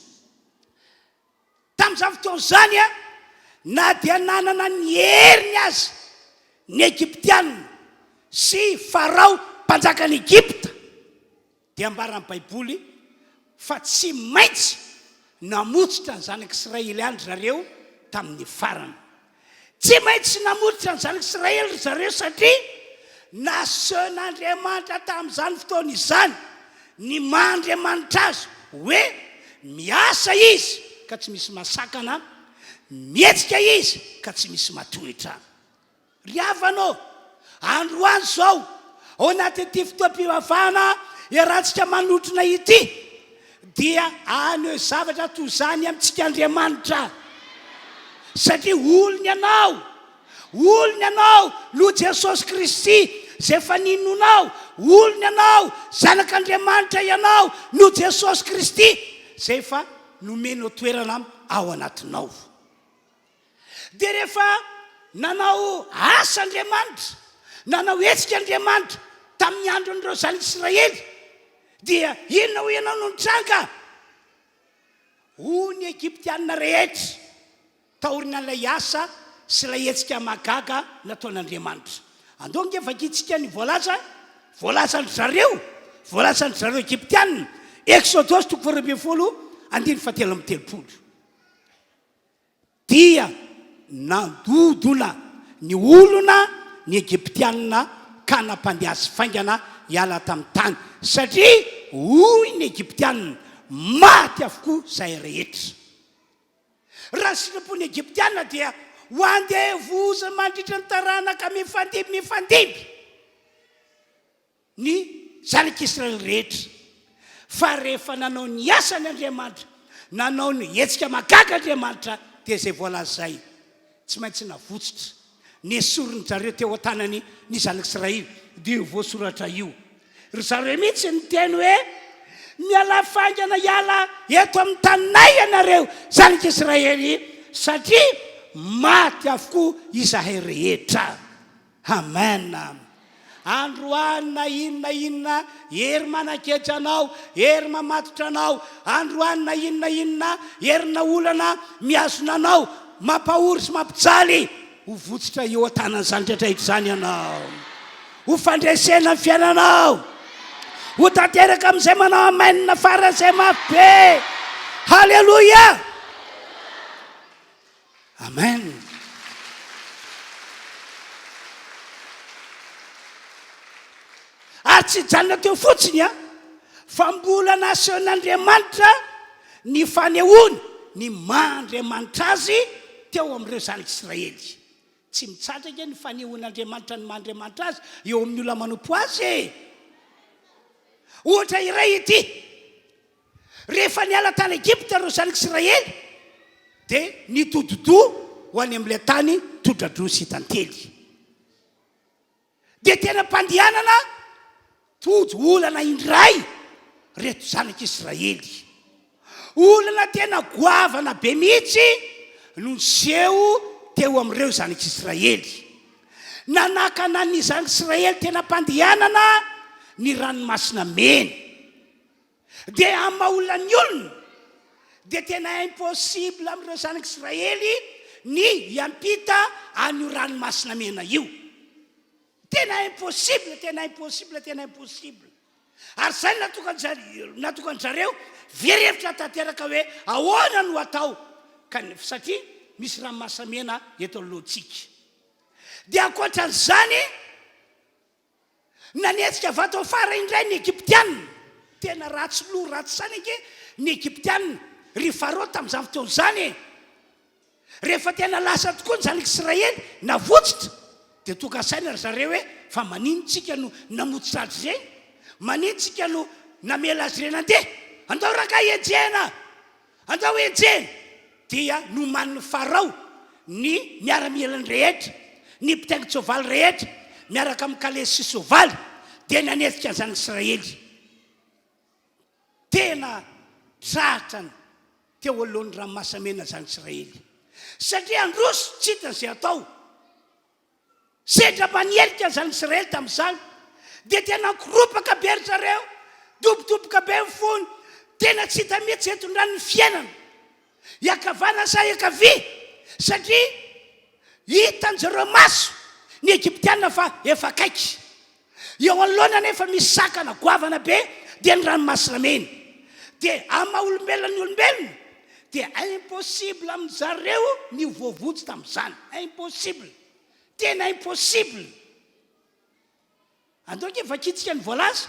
[SPEAKER 3] Tamin'izany fotoana izany, na dia nanana ny heriny aza ny Egyptianina sy Farao mpanjakan'i Egypta, dia ambaran'ny Baiboly fa tsy maintsy namotsitra ny zanak'Israely ihany ry zareo tamin'ny farany. Tsy maintsy namotsitra ny zanak'Israely ry zareo satria nasehon'Andriamanitra tamin'izany fotoana izany ny maha Andriamanitra azy hoe miasa izy ka tsy misy mahasakana, mihetsika izy ka tsy misy matohitra. Ry havana ô, androany izao, ao anatin'ity fotoam-pivavahana iarahantsika manotrona ity, dia haneho zavatra toy izany amintsika Andriamanitra, satria olony ianao, olony ianao noho Jesosy Kristy izay efa ninoanao, olony ianao, zanak'Andriamanitra ianao noho Jesosy Kristy izay efa nomenao toerana ao anatinao. Dia rehefa nanao asa Andriamanitra, nanao hetsika Andriamanitra tamin'ny andron'ireo zanak'Israely, dia inona hoy ianao no nitranga? Hoy ny Egyptiana rehetra taorian'ilay asa sy ilay hetsika mahagaga nataon'Andriamanitra. Andao ange vakintsika ny voalaza, voalazan-dry zareo, voalazan-dry zareo Egyptiana, Eksodosy toko faharoa ambin'ny folo, andininy fahatelo amby telopolo. Dia nandodona ny olona ny Egyptiana ka nampandeha azy faingana hiala tamin'ny tany, satria hoy ny Egyptiana, Maty avokoa izahay rehetra. Raha ny sitrapon'ny Egyptiana dia ho andevozina mandritra ny taranaka mifandimby mifandimby. Ny zanak'Israely rehetra, fa rehefa nanao ny asany Andriamanitra, nanao ny hetsika mahagaga Andriamanitra, dia izay voalaza izay, tsy maintsy navotsitra, nesorin-dry zareo teo an-tanany ny zanak'Israely, dia io voasoratra io. Ry zareo mihitsy niteny hoe, Mialà faingana hiala eto amin'ny taninay ianareo zanak'Israely, satria maty avokoa izahay rehetra. Amen. Androany na inona na inona hery manageja anao, hery mamatotra anao, androany na inona na inona herina olana mihazona anao, mampahory sy mampijaly, ho votsitra eo an-tanan'izany rehetra izany ianao. Ho fandresena ny fiainanao. Ho tanteraka amin'izay manao amen faran'izay mafy be. Haleloia! Amen. Ary tsy hijanona teo fotsiny an, fa mbola nasehon'Andriamanitra ny fanehoany ny maha Andriamanitra azy teo amin'ireo zanak'Israely. Tsy mitsahatra ange ny fanehoan'Andriamanitra ny maha Andriamanitra azy eo amin'ny olona manompo azy e. Ohatra iray ity. Rehefa niala tany Egypta ireo zanak'Israely, dia nitodi-doha ho any amin'ilay tany tondra-droa sy tantely. Dia teny am-pandehanana, tojo olana indray ireto zanak'Israely. Olana tena goavana be mihitsy no niseho teo amin'ireo zanak'Israely. Nanakana ny zanak'Israely teny am-pandehanana ny Ranomasina Mena. Dia amin'ny maha olona ny olona dia tena impossible amin'ireo zanak'Israely ny hiampita an'io ranomasina mena io. Tena impossible, tena impossible, tena impossible. Ary izay no natokan-dry zareo very hevitra tanteraka hoe ahoana no atao ka satria misy ranomasina mena eto anoloantsika. Dia ankoatran'izany. Nanetsika vato afara indray ny Egyptiana. Tena ratsy loha ratsy saina ange ny Egyptiana ry Farao tamin'izany fotoana izany e! Rehefa tena lasa tokoa ny zanak'Israely, navotsitra, dia tonga saina ry zareo hoe fa maninona tsika no namotsitra azy ireny? Maninona tsika no namela azy ireny handeha? Andao rangahy henjehina! Andao henjehina! Dia nomanin'i Farao ny miaramilany rehetra, ny mpitaingin-tsoavaly rehetra, miaraka amin'ny kalesy sy soavaly, dia nanetsika ny zanak'Israely. Tena tratrany teo anoloan'ny Ranomasina Mena ny zanak'Israely. Satria handroso, tsy hitany izay hatao. Sendra mba nihelika ny zanak'Israely tamin'izany, dia tena nikoropaka be ry zareo, dobodoboka be ny fony, tena tsy hita mihitsy izay hitondrany ny fiainana. Hiankavanana sa hiankavia? Satria hitan-dry zareo maso ny Egyptiana fa efa akaiky. Eo anoloana anefa misy sakana goavana be dia ny ranomasina mena. Dia amin'ny maha olombelona ny olombelona dia impossible amin-dry zareo ny ho voavonjy tamin'izany. Impossible. Tena impossible. Andao ange vakintsika ny voalaza,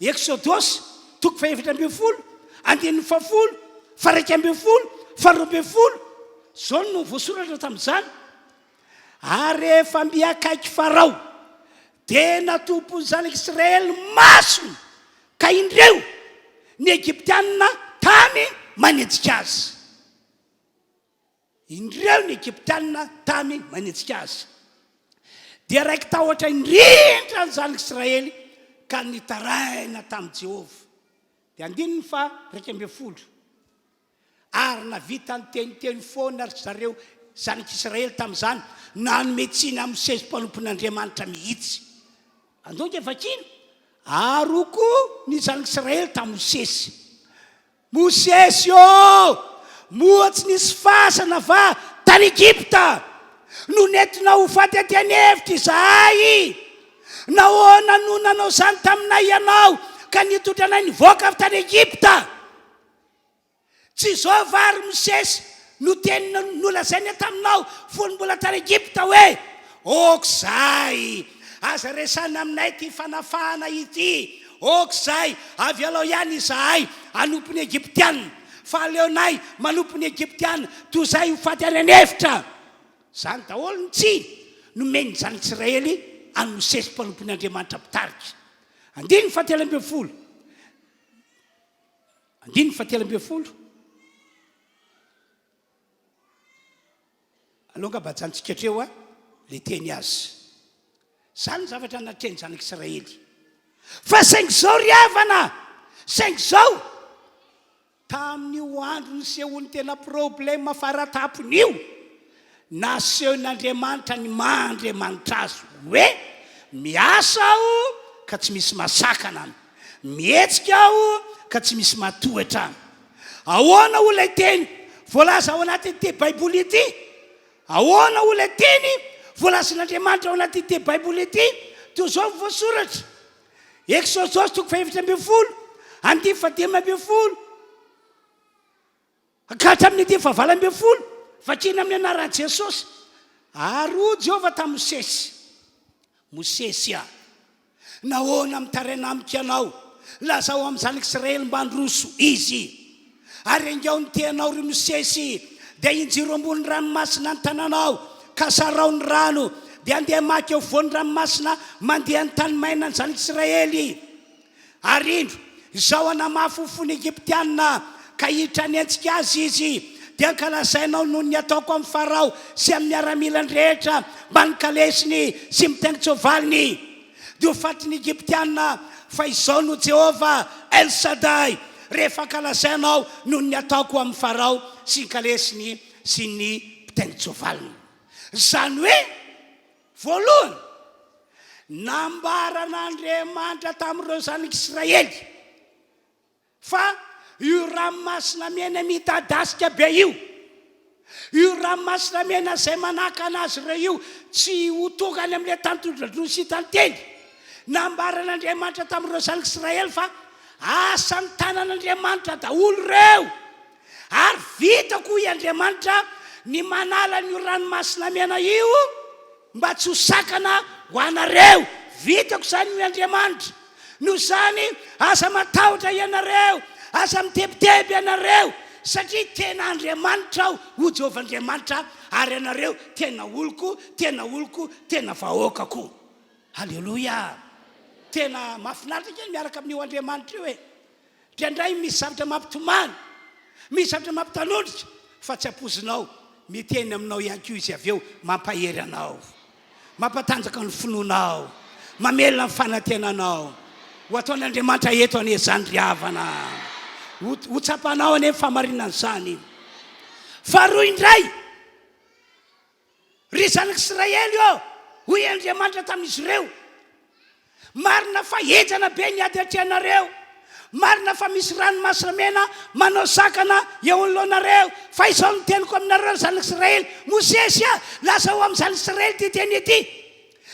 [SPEAKER 3] Eksodosy, toko fahefatra ambin'ny folo, andininy fahafolo, faha-iraika ambin'ny folo, faharoa ambin'ny folo. Izao no voasoratra tamin'izany, Ary rehefa mby akaiky Farao, dia natompon'ny zanak'Israely masony, ka indreo, ny Egyptiana tamy manenjika azy. Indreo ny Egyptiana tamy manenjika azy. Dia raiki-tahotra indrindra ny zanak'Israely ka nitaraina tamin'i Jehovah. Dia andininy faha-11. Ary navita niteniteny foana ry zareo zanak'Israely tamin'izany, nanome tsiny an'i Mosesy mpanompon'Andriamanitra mihitsy. Andao ange vakina. Ary hoy koa ny zanak'Israely tamin'i Mosesy, Mosesy ô! Moa tsy nisy fasana va tany Egypta, no nentinao ho faty aty an'efitra izahay? Nahoana no nanao izany taminay ianao, ka nitondra anay nivoaka avy tany Egypta? Tsy izao va, ry Mosesy, no teny nolazaina taminao fony mbola tany Egypta hoe, Aok'izay! Aza resahina aminay ity fanafahana ity! Aok'izay! Avelao ihany izahay hanompo ny Egyptiana, fa aleonay manompo ny Egyptiana toy izay ho faty any an'efitra! Izany daholo ny tsiny nomen'ny zanak'Israely an'i Mosesy mpanompon'Andriamanitra mpitarika. Andininy fahatelo ambin'ny folo. Andininy fahatelo ambin'ny folo. Aleo angamba ajanontsika hatreo a, le teny azy. Izany ny zavatra natrehin'ny zanak'Israely. Fa saingy izao ry havana, saingy izao, tamin'io andro nisehoan'ny tena problème faratapony io, Nasehon'Andriamanitra ny maha Andriamanitra Azy hoe, Miasa Aho ka tsy misy mahasakana Ahy, mihetsika Aho ka tsy misy mahatohitra Ahy. Ahoana hoy ilay teny voalaza ao anatin'ity Baiboly ity? Ahoana hoy ilay teny voalazan'Andriamanitra ao anatin'ity Baiboly ity? Toy izao no voasoratra, Eksodosy toko fahefatra ambin'ny folo, andininy fahadimy ambin'ny folo. Ka hatramin'ny andininy fahavalo ambin'ny folo, vakina amin'ny anaran'i Jesosy. Ary hoy Jehovah tamin'i Mosesy, Mosesy a, nahoana mitaraina amiko ianao? Lazao amin'ny zanak'Israely mba handroso izy. Ary aingao ny tehinao, ry Mosesy, dia injiro ambony ranomasina ny tananao, ka sarao ny rano, dia handeha maka eo afovoan'ny ranomasina mandeha ny tany maina ny zanak'Israely. Ary indro, izao hanamafy ny fon'ny Egyptiana, ka hiditra hanenjika azy izy, dia hankalazainao noho ny ataoko amin'i Farao sy amin'ny miaramilany rehetra mbamin'ny kalesiny sy mitaingin-tsoavaliny. Dia ho fatin'ny Egyptiana fa izao no Jehovah, El Shaddai, rehefa ankalazainao noho ny ataoko amin'i Farao sy ny kalesiny sy ny mpitaingin-tsoavaliny. Izany hoe. Voalohany, nambaran'Andriamanitra tamin'ireo zanak'Israely fa io Ranomasina Mena midadasika be io, io Ranomasina Mena izay manakana azy ireo io tsy ho tonga any amin'ilay tany tondra-droa sy tantely. Nambaran'Andriamanitra tamin'ireo zanak'Israely fa asan'ny tanan'Andriamanitra daholo ireo. Ary vitako, hoy Andriamanitra, ny manala an'io Ranomasina Mena io mba tsy ho sakana ho anareo. vitako izany hoy Andriamanitra. Noho izany, aza matahotra ianareo, aza mitebiteby ianareo, satria tena Andriamanitra Aho, hoy Jehovah Andriamanitra, ary ianareo tena oloko, tena oloko, tena vahoakako. Aleloia! Tena mahafinaritra ange ny miaraka amin'io Andriamanitra io e! Indraindray misy zavatra mampitomany, misy zavatra mampitanondrika, fa tsy ampoizinao, miteny aminao ihany koa Izy avy eo, mampahery anao, mampatanjaka ny finoanao, mamelona ny fanantenanao. Ho ataon'Andriamanitra eto anie izany ry havana. Ho, ho tsapanao anie ny fahamarinan'izany. Faharoa indray, Ry zanak'Israely ô, hoy Andriamanitra tamin'izy ireo, Marina fa henjana be ny ady atrehanareo, marina fa misy Ranomasina Mena manao sakana eo anoloanareo, fa izao no teniko aminareo, ry zanak'Israely, Mosesy a, lazao amin'ny zanak'Israely ity teny ity,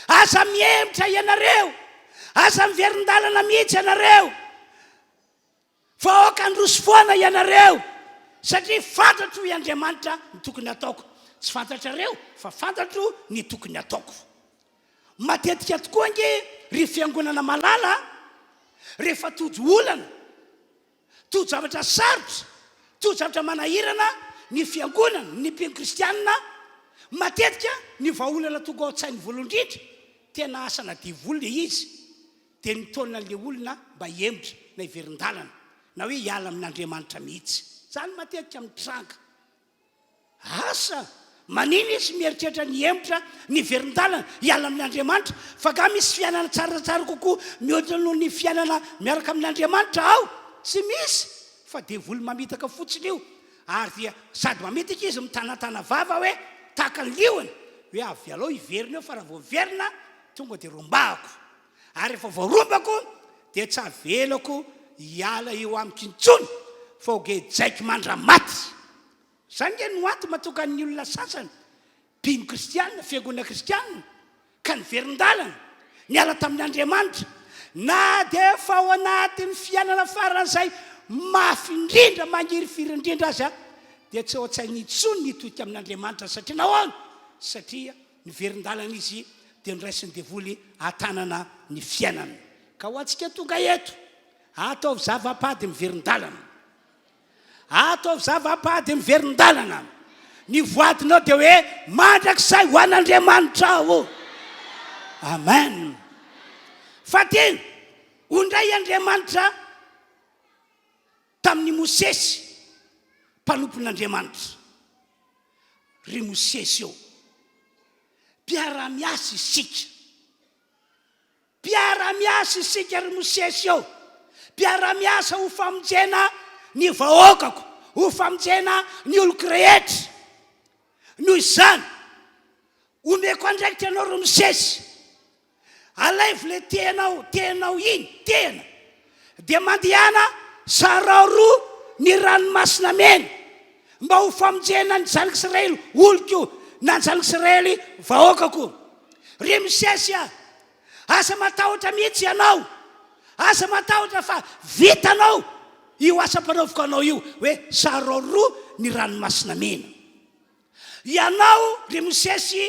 [SPEAKER 3] Aza mihemotra ianareo, aza miverin-dalana mihitsy ianareo, Fa aoka handroso foana ianareo, satria fantatro hoy Andriamanitra ny tokony hataoko. Tsy fantatrareo fa fantatro ny tokony hataoko. Matetika tokoa ange ry fiangonana malala a, rehefa tojo olana, tojo zavatra sarotra, tojo zavatra manahirana ny fiangonana, ny mpino kristianina, matetika ny vahaolana tonga ao an-tsainy voalohany indrindra, tena asana devoly ilay izy, dia nitaona an'ilay olona mba hihemotra na hiverin-dalana na hoe hiala amin'Andriamanitra mihitsy. Izany matetika mitranga. Asa, manina izy mieritreritra ny hihemotra, ny hiverin-dalana, hiala amin'Andriamanitra? Fa angaha misy fiainana tsaratsara kokoa mihoatra noho ny fiainana miaraka amin'Andriamanitra ao? Tsy misy, fa devoly mamitaka fotsiny io. Ary dia sady mamitaka izy mitanatana vava hoe tahaka ny liona, hoe avelao hiverina eo fa raha vao miverina tonga dia rombahako. Ary rehefa voarombako dia tsy avelako hiala eo amiko intsony fa ho gejaiko mandra-maty. Izany nge no antony mahatonga ny olona sasany mpino kristiana, fiangonana kristiana, ka niverin-dalana, niala tamin' Andriamanitra, na dia efa ao anatin'ny fiainana faran'izay mafy indrindra, mangirifiry indrindra aza, dia tsy ao an-tsainy intsony ny hitodika amin'Andriamanitra. Satria nahoana? Satria Niverin-dalana izy dia noraisin'ny devoly an-tanana ny fiainany. Ka ho antsika tonga eto, ataovy zava-pady miverin-dalana. Ataovy zava-pady miverin-dalana. Ny voadinao dia hoe mandrakizay ho an'Andriamanitra aho. Amen. Fahatelo, hoy indray Andriamanitra tamin'i Mosesy, mpanompon'Andriamanitra. Ry Mosesy ô! Mpiara-miasa isika. Mpiara-miasa isika, ry Mosesy ô! Mpiara-miasa ho famonjena ny vahoakako, ho famonjena ny oloko rehetra. Noho izany, omeko andraikitra ianao, ry Mosesy. Alaivo le tehinao, tehinao iny, tehina, dia mandehana sarao roa ny ranomasina mena, mba ho famonjena ny zanak'Israely oloko, na ny zanak'Israely vahoakako. Ry Mosesy a, aza matahotra mihitsy ianao, aza matahotra fa vitanao io asa ampanaoviko anao io, hoe sarao roa ny ranomasina mena. Ianao, ry Mosesy,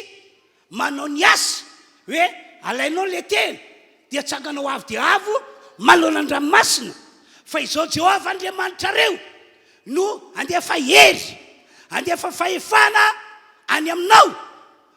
[SPEAKER 3] manao ny asa, hoe alainao ilay teny, dia atsanganao avo dia avo manoloana ny ranomasina, fa izao Jehovah Andriamanitrareo no handefa hery, handefa fahefana any aminao,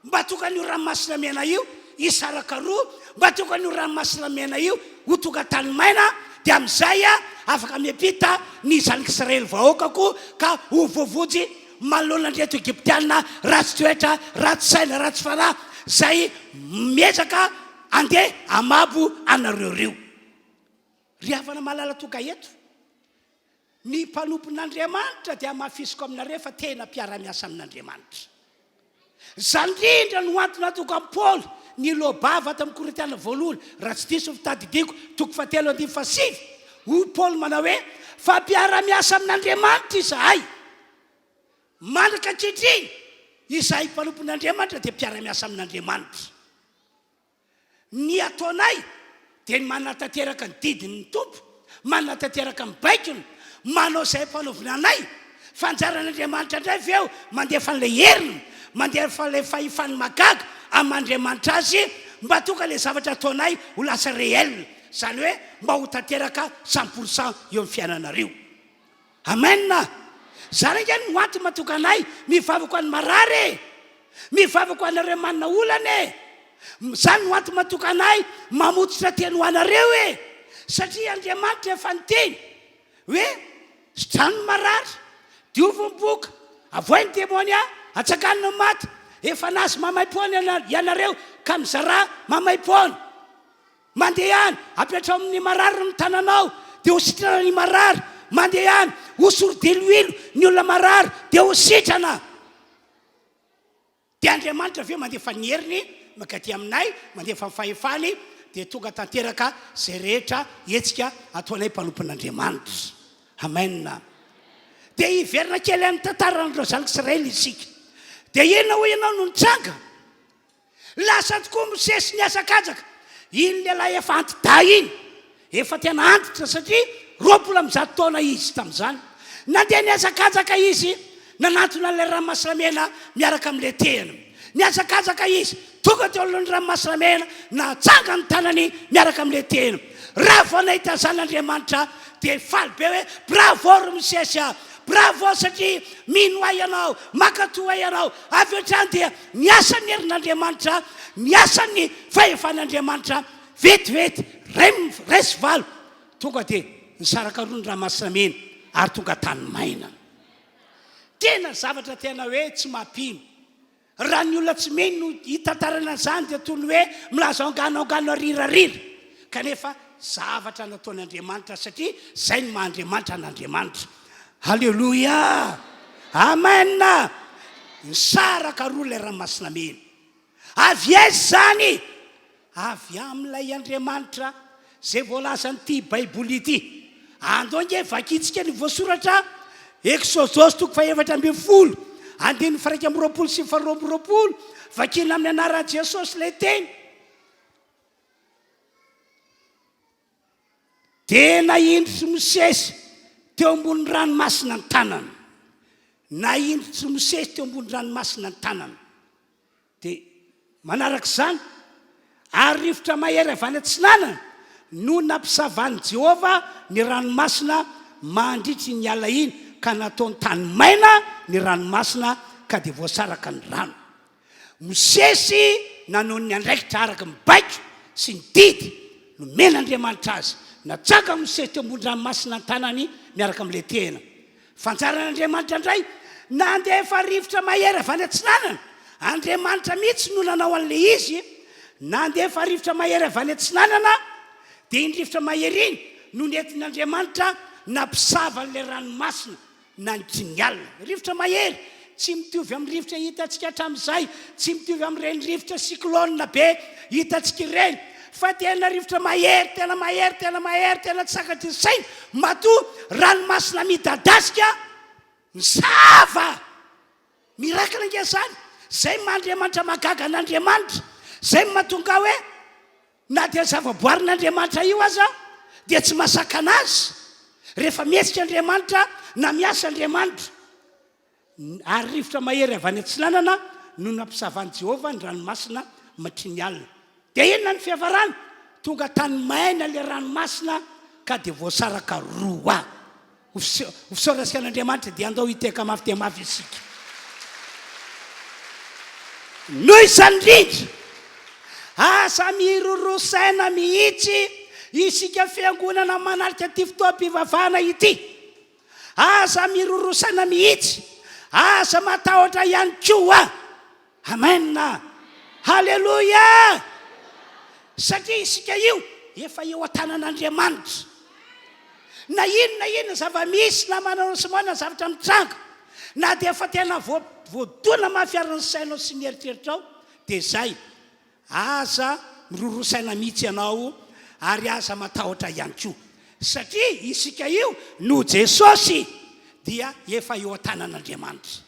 [SPEAKER 3] Mba tonga an'io ranomasina mena io hisaraka roa, mba tonga an'io ranomasina mena io ho tonga tany maina, dia amin'izay afaka miampita ny zanak'Israely vahoakako ka ho voavonjy manoloana an'ireto Egyptiana ratsy toetra, ratsy saina, ratsy fanahy izay miezaka handeha hamabo anareo ireo. Ry havana malala tonga eto, Ny mpanompon'Andriamanitra dia hamafisiko aminareo fa tena mpiara-miasa amin'Andriamanitra. Izany indrindra no antony nahatonga an'i Paoly niloa-bava tamin'ny Korintiana voalohany, raha tsy diso ny fitadidiako, toko fahatelo andininy fahasivy, hoy Paoly manao hoe, Fa mpiara-miasa amin'Andriamanitra izahay. Mandraka ankehitriny, izahay mpanompon'Andriamanitra dia mpiara-miasa amin'Andriamanitra. Ny ataonay dia ny manatanteraka ny didin'ny Tompo, manatanteraka ny baikony, manao izay ampanaovina anay. Fa anjaran'Andriamanitra indray avy eo mandefa an'ilay heriny, mandefa ilay fahefany mahagaga amin'Andriamanitra azy. mba tonga ilay zavatra ataonay ho lasa réel, izany hoe mba ho tanteraka 100% eo amin'ny fiainanareo. Amen! Zany ange no antony mahatonga anay mivavaka ho an'ny marary e! Mivavaka ho anareo manana olana e! Zany no antony mahatonga anay mamototra teny ho anareo e! Satria Andriamanitra efa niteny hoe sitrano ny marary, diovy ny boka, avoahy ny demonia, atsangano ny maty, efa nahazo maimaimpoana ianareo ka mizarà maimaimpoana. Mandehana, apetraho amin'ny marary ny tananao, dia ho sitrana ny marary. Mandehana, hosory diloilo ny olona marary, dia ho sitrana. Dia Andriamanitra avy eo mandefa ny heriny mankaty aminay, mandefa ny fahefany, dia tonga tanteraka izay rehetra hetsika ataonay mpanompon'Andriamanitra. Amen. Dia hiverina kely amin'ny tantaran'ireo zanak'Israely isika. Dia inona hoy ianao no nitranga? Lasa tokoa Mosesy nihazakazaka. Iny lehilahy efa anti-dahy iny, efa tena antitra satria 120 taona izy tamin'izany. Nandeha nihazakazaka izy nanantona an'ilay Ranomasina Mena miaraka amin'ilay tehina. Nihazakazaka izy, tonga teo anoloan'ny Ranomasina Mena, nahatsanga ny tanany miaraka amin'ilay tehina. Raha vao nahita an'izany Andriamanitra dia faly be hoe, Bravo ry Mosesy a! Bravo satria mino ahy ianao, mankatò ahy ianao. Avy hatrany dia Niasa ny herin'Andriamanitra, niasa ny fahefan'Andriamanitra, vetivety, iray sy valo, tonga dia nisaraka roa ny ranomasina mena ary tonga tany maina. Tena zavatra tena hoe tsy mampino. Raha ny olona tsy mino no hitantarana an'izany dia toy ny hoe milaza angano angano arirarira. Kanefa zavatra nataon'Andriamanitra satria izay no maha Andriamanitra an'Andriamanitra. Aleloia! Amen! Nisaraka roa ilay ranomasina mena. Avy aiza izany? Avy amin'ilay Andriamanitra izay voalazan'ity Baiboly ity. Andao ange vakintsika ny voasoratra Eksodosy toko faha-14, andininy faha-21 sy faha-22, vakina amin'ny anaran'i Jesosy ilay teny. Dia nahindritr'i Mosesy teo ambony ranomasina ny tanany. Nahindritr'i Mosesy teo ambony ranomasina ny tanany. Dia manaraka izany, ary rivotra mahery avy any atsinanana no nampisavan'i Jehovah ny ranomasina mandritry ny ala iny, ka nataony tany maina ny ranomasina, ka dia voasaraka ny rano. Mosesy nanao ny andraikitra araka ny baiko sy ny didy nomen'Andriamanitra azy. Natsanga Mosesy teo ambony ranomasina ny tanany miaraka amin'ilay tehina. Fanjaran'Andriamanitra indray, nandefa rivotra mahery avy any atsinanana. Andriamanitra mihitsy no nanao an'ilay izy. Nandefa rivotra mahery avy any atsinanana, dia iny rivotra mahery iny no nentin'Andriamanitra nampisava an'ilay ranomasina. Nandritry ny alina. Rivotra mahery, tsy mitovy amin'ny rivotra hitantsika hatramin'izay, tsy mitovy amin'ireny rivotra cyclone be hitantsika ireny, fa tena rivotra mahery, tena mahery, tena mahery, tena tsy takatry ny saina, matoa ranomasina midadasika misava. Miracle ange izany! Izay maha Andriamanitra mahagaga an'Andriamanitra, izay no mahatonga hoe Na dia zavaboarin'Andriamanitra io aza dia tsy mahasakana azy rehefa mihetsika Andriamanitra na miasa Andriamanitra. Ary rivotra mahery avy any atsinanana no nampisavan'i Jehovah ny ranomasina matry ny alina. Dia inona ny fiafarany? Tonga tany maina ilay ranomasina ka dia voasaraka roa. Ho fisaorantsika an'Andriamanitra dia andao hitehaka mafy dia mafy isika. Noho izany indrindra, aza miroroa saina mihitsy isika fiangonana manatrika ity fotoam-pivavahana ity. Aza miroroa saina mihitsy. Aza matahotra ihany koa. Amen! Haleloia! Satria isika io efa eo an-tanan'Andriamanitra. Na inona na inona zava-misy na manao sy manana zavatra mitranga, na dia efa tena voadona mafy ary ny sainao sy ny eritreritrao, dia izay. Aza miroroa saina mihitsy ianao ary aza matahotra ihany koa. Satria isika io noho Jesosy dia efa eo an-tanan'Andriamanitra.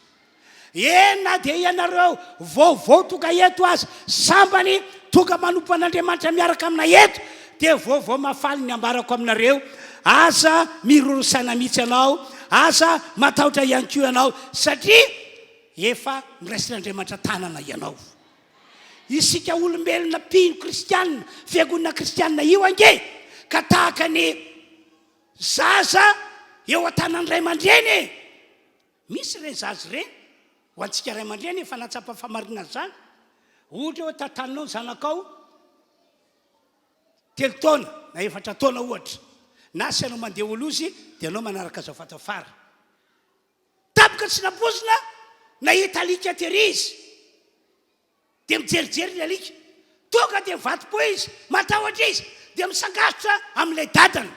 [SPEAKER 3] Eny na dia ianareo vaovao tonga eto aza, sambany tonga manompo an'Andriamanitra miaraka aminay eto, dia vaovao mahafaly ny ambarako aminareo, aza miroro saina mihitsy ianao, aza matahotra ihany koa ianao, satria efa noraisin'Andriamanitra tanana ianao. Isika olombelona mpino kristianina, fiangonana kristianina io ange ka tahaka ny zaza eo an-tanan'ny ray aman-dreny e! Misy ireny zaza ireny, ho antsika ray aman-dreny efa nahatsapa fahamarinana izany. Ohatra hoe tantaninao ny zanakao telo taona na efatra taona ohatra, na asianao mandeha oloha izy dia ianao manaraka azy avy ato afara. Tampoka tsy nampoizina, nahita alika tery izy. Dia mijerijery ny alika. Tonga dia mivadi-po izy, matahotra izy, dia misangarotra amin'ilay dadany.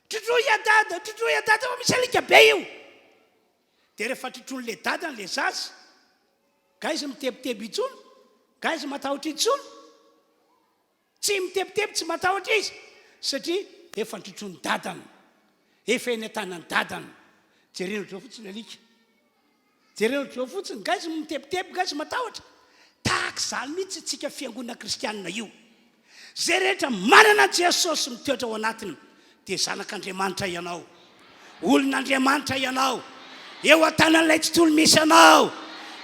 [SPEAKER 3] Trotroy a dada, trotroy a dada fa misy alika be io. Dia rehefa trotroin'ilay dadany ilay zaza, nga izy mitebiteby intsony? Nga izy matahotra intsony? Tsy mitebiteby, tsy matahotra izy satria efa notrotroin'ny dadany, efa eny an-tanan'ny dadany. Jerena ohatr'izao fotsiny alika. Jerena ohatr'izao fotsiny, nga izy mitebiteby, nga izy matahotra. Tahaka izany mihitsy isika fiangonana kristianina io. Izay rehetra manana an'i Jesosy mitoetra ao anatiny dia zanak'Andriamanitra ianao. Olon'Andriamanitra ianao. Eo an-tanan'ilay tontolo misy anao.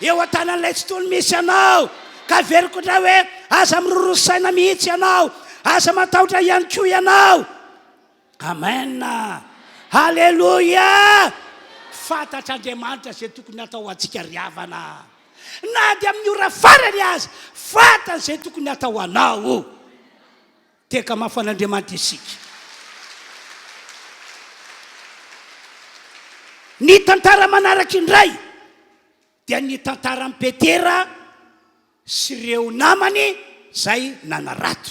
[SPEAKER 3] Eo an-tanan'ilay tontolo misy anao. Ka averiko indray hoe, aza miroroa saina mihitsy ianao. Aza matahotra ihany koa ianao. Amen. Haleloia. Fantatr'Andriamanitra izay tokony hatao ho antsika ry havana. Na dia amin'ny ora farany aza, fantany izay tokony hatao ho anao. Teka mafy an'Andriamanitra isika. Ny tantara manaraka indray dia ny tantaran'i Petera sy ireo namany izay nanarato.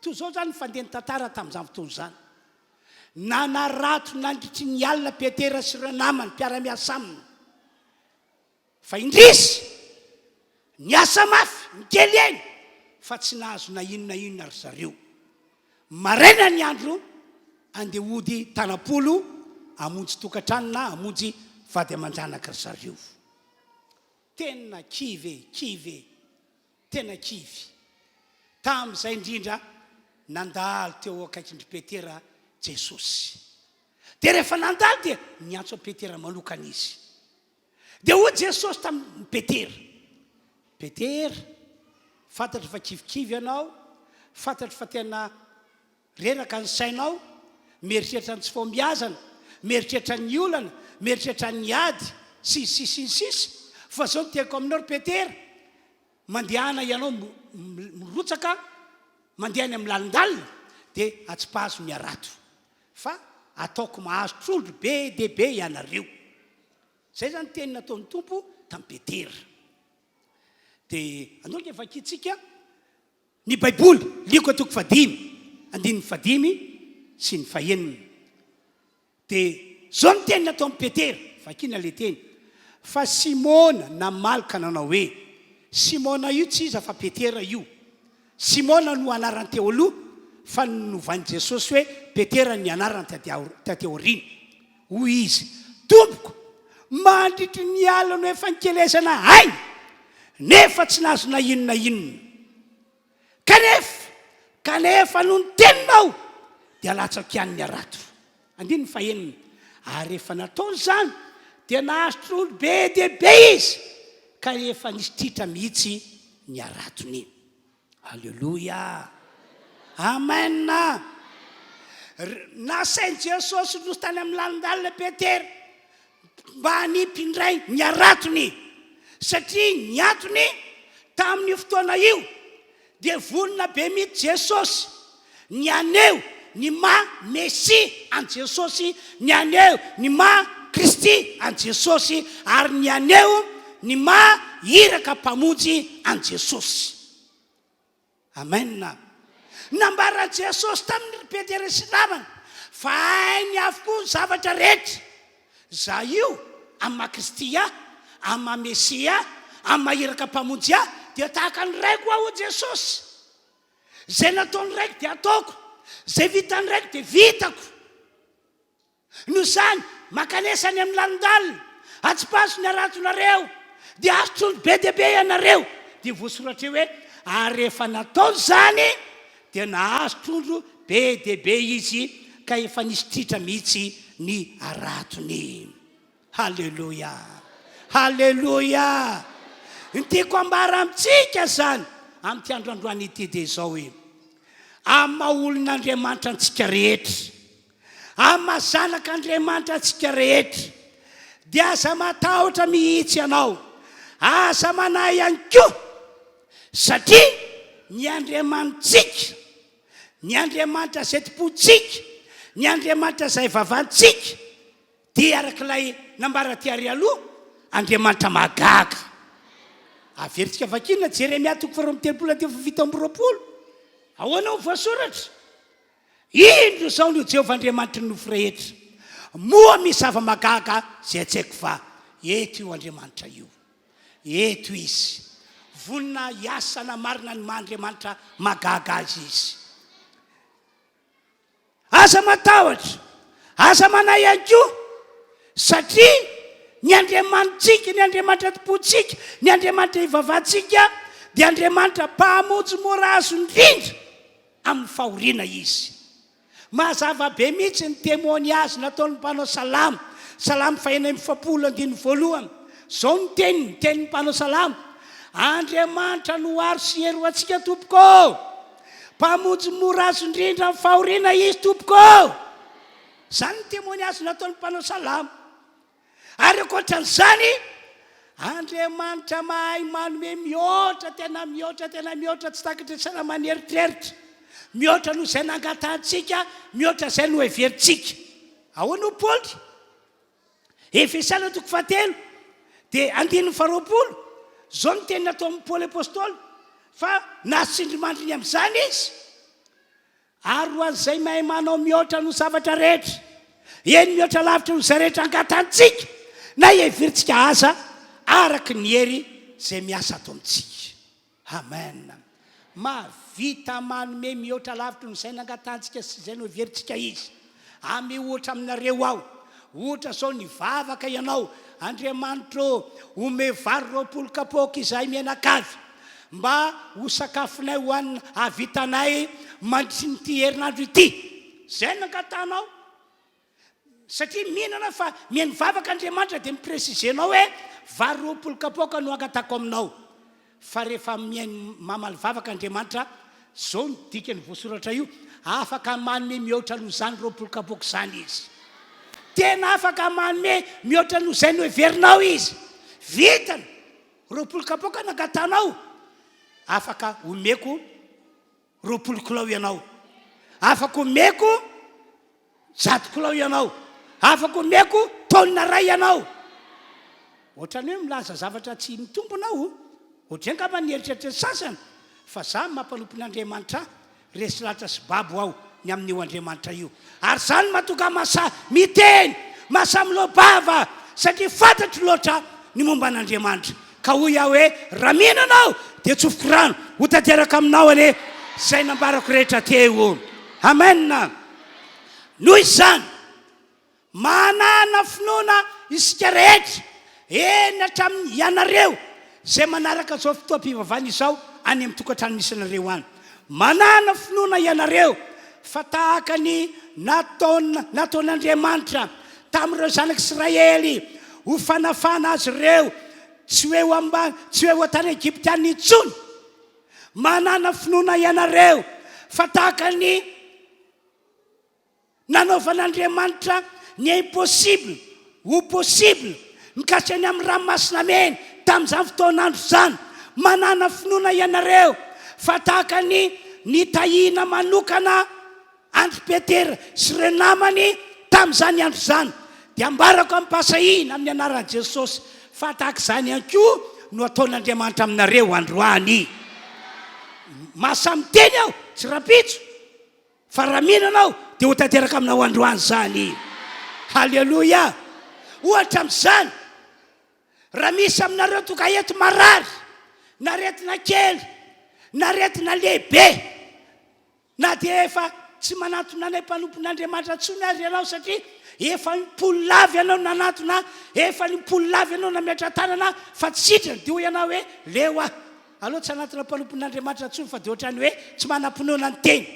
[SPEAKER 3] Toy izao izany ny fandehan'ny tantara tamin'izany fotoana izany. Nanarato nandritry ny alina Petera sy ireo namany mpiara-miasa aminy. Fa indrisy! Niasa mafy, nikely aina, fa tsy nahazo na inona inona ry zareo. Maraina ny andro, andeha hody tanam-polo hamonjy tokantrano na hamonjy vady aman-janaka ry zareo. Tena kivy e, kivy e, tena kivy. Tamin'izay indrindra, nandalo teo akaikin-dry Petera Jesosy. Dia rehefa nandalo dia niantso an'i Petera manokana izy. Dia hoy Jesosy tamin'i Petera, Petera, fantatro fa kivikivy ianao, fantatro fa tena reraka ny sainao, mieritreritra ny tsy fahombiazana, mieritreritra ny olana, mieritreritra ny ady, sy ny sisa sy ny sisa, fa izao no teniko aminao ry Petera, mandehana ianao mirotsaka, mandeha any amin'ny lalindalina, dia atsipazo ny harato, fa ataoko mahazo trondro be dia be ianareo. Izay izany teny nataon'ny Tompo tamin'i Petera. Dia andao ange vakintsika ny Baiboly, Lioka toko fahadimy, andininy fahadimy sy ny fahenina. Dia izao ny teny nataon'i Petera, vakina ilay teny. Fa Simona namaly ka nanao hoe, Simona io tsy iza fa Petera io. Simona no anarany teo aloha fa novain'i Jesosy hoe Petera ny anarany taty aoriana. Hoy izy, Tompoko, mandritry ny alina no efa nikelezana aina, nefa tsy nahazo na inona na inona. Kanefa, kanefa noho ny teninao, dia latsako ihany ny harato. Andininy fahenina, Ary rehefa nataony izany, dia nahazo trondro be dia be izy, ka efa nisy tritra mihitsy ny haratony. Aleloia! Amen! Nasain'i Jesosy niroso tany amin'ny lalindalina Petera mba hanipy indray ny haratony, satria ny antony, tamin'io fotoana io dia vonona be mihitsy Jesosy ny haneho ny maha Mesia an'i Jesosy, ny haneho ny maha Kristy an'i Jesosy, ary ny haneho ny maha iraka Mpamonjy an'i Jesosy. Amen. Nambaran'i Jesosy tamin'i Petera sy namany fa hainy avokoa ny zavatra rehetra. Za io, amin'ny maha Kristy ahy, amin'ny maha Mesia ahy, amin'ny maha iraka Mpamonjy ahy, dia tahaka ny Raiko aho, hoy Jesosy. Izay nataon'ny Raiko dia ataoko, izay vitan'ny Raiko dia vitako. Noho izany, mankanesa any amin'ny lalindalina, atsipazo ny haratonareo, dia azo trondro be dia be ianareo. Dia voasoratra eo hoe, ary rehefa nataony izany, dia nahazo trondro be dia be izy, ka efa nisy tritra mihitsy ny haratony. Haleloia! Haleloia! Ny tiako ambara amintsika izany amin'ity andro androany ity dia izao hoe, amin'ny maha olon'Andriamanitra antsika rehetra, amin'ny maha zanak'Andriamanitra antsika rehetra, dia aza matahotra mihitsy ianao, aza manahy ihany koa, satria ny Andriamanitsika, ny Andriamanitra izay tompointsika, ny Andriamanitra izay vavantsika, Dia araka ilay nambara aty ary aloha, Andriamanitra mahagaga. Averintsika vakina Jeremia toko faharoa amby telopolo andininy fahafito amby roapolo. Ahoana no voasoratra? Indro izao no Jehovah Andriamanitry ny nofo rehetra. Moa misy zava-mahagaga izay tsy haiko va? Eto io Andriamanitra io. Eto Izy. Vonona hiasa hanamarina ny maha Andriamanitra mahagaga Azy Izy. Aza matahotra, aza manahy ihany koa, satria ny Andriamanitsika, ny Andriamanitra tompontsika, ny Andriamanitra ivavahantsika dia Andriamanitra Mpamonjy mora azo indrindra amin'ny fahoriana Izy. Mazava be mihitsy ny témoignage nataon'ny mpanao salamo, Salamo fahenina amby efapolo andininy voalohany. Izao no teniny, tenin'ny mpanao salamo, Andriamanitra no aro sy hery ho antsika tompoko ô! Mpamonjy mora azo indrindra amin'ny fahoriana Izy, tompoko ô! Izany ny témoignage nataon'ny mpanao salamo. Ary ankoatran'izany, Andriamanitra mahay manome mihoatra, tena mihoatra, tena mihoatra, tsy takatry ny saina aman'eritreritra, mihoatra noho izay nangatahantsika, mihoatra izay noheverintsika. Ahoana hoy Paoly? Efesiana toko fahatelo dia andininy faharoapolo, izao no teny nataon'i Paoly Apostoly, fa nahazo tsindrimandriny amin'izany izy, ary ho an'izay mahay manao mihoatra noho zavatra rehetra, eny mihoatra lavitra noho izay rehetra angatahantsika na heverintsika aza, araka ny hery izay miasa ato amintsika. Amen. Mahavita manome mihoatra lavitra noho izay nangatahantsika sy izay noheverintsika Izy. Ame ohatra aminareo aho. Ohatra izao nivavaka ianao, Andriamanitra ô, omeo vary 20 kapoaka izahay mianakavy mba ho sakafonay hohanina hahavitanay mandritry ny ity herinandro ity. Izay no nangatahanao. Satria mino anao fa mihaino vavaka Andriamanitra dia mi-preciser-nao hoe vary 20 kapoaka no angatako aminao. Fa rehefa mihaino mamaly vavaka Andriamanitra, zao no dikany voasoratra io, afaka manome mihoatra noho izany 20 kapoaka izany Izy. Tena afaka manome mihoatra noho izay noheverinao Izy. Vitany! 20 kapoaka nangatanao, afaka omeko 20 kilao ianao. Afaka omeko 100 kilao ianao. Afaka omeko taonina iray ianao. Ohatran'ny hoe milaza zavatra tsy mitombina aho. Ohatran'izay angamba ny eritreritry ny sasany. Fa za mampanompon'Andriamanitra ahy. Resy lahatra sy babo aho ny amin'io Andriamanitra io. Ary izany no mahatonga ahy mahasahy miteny, mahasahy miloa-bava, satria fantatro loatra ny momba an'Andriamanitra. Ka hoy aho hoe, Raha mino ianao, dia tsofiko rano, ho tanteraka aminao anie izay nambarako rehetra teo. Amen! Noho izany, Manàna finoana isika rehetra, eny hatramin'ny ianareo izay manaraka izao fotoam-pivavahana izao any amin'ny tokantrano misy anareo any. Manàna finoana ianareo fa tahaka ny nataon nataon'Andriamanitra tamin'ireo zanak'Israely ho fanafahana azy ireo tsy ho eo amba tsy ho eo an-tany Egyptiana intsony. Manàna finoana ianareo fa tahaka ny Nanaovan'Andriamanitra ny impossible ho possible mikasika ny amin'ny ranomasina mena tamin'izany fotoan'andro izany. Manàna finoana ianareo fa tahaka ny nitahiana manokana an-dry Petera sy ireo namany tamin'izany andro izany, dia ambarako amim-pahasahiana amin'ny anaran'i Jesosy fa tahaka izany ihany koa no hataon'Andriamanitra aminareo androany. Mahasahy miteny aho, tsy rahampitso. Fa raha mino ianao dia ho tanteraka aminao androany izany. Haleloia! Ohatra amin'izany, raha misy aminareo tonga eto marary, na aretina kely, na aretina lehibe, na dia efa tsy manantona anay mpanompon'Andriamanitra intsony aza ianao satria efa impolo lava ianao nanantona, efa impolo lava ianao nametra-tanana fa tsy sitrana, dia hoy ianao hoe, leo aho. Aleo tsy hanantona mpanompon'Andriamanitra intsony fa dia ohatran'ny hoe tsy manam-pinoana ny teny.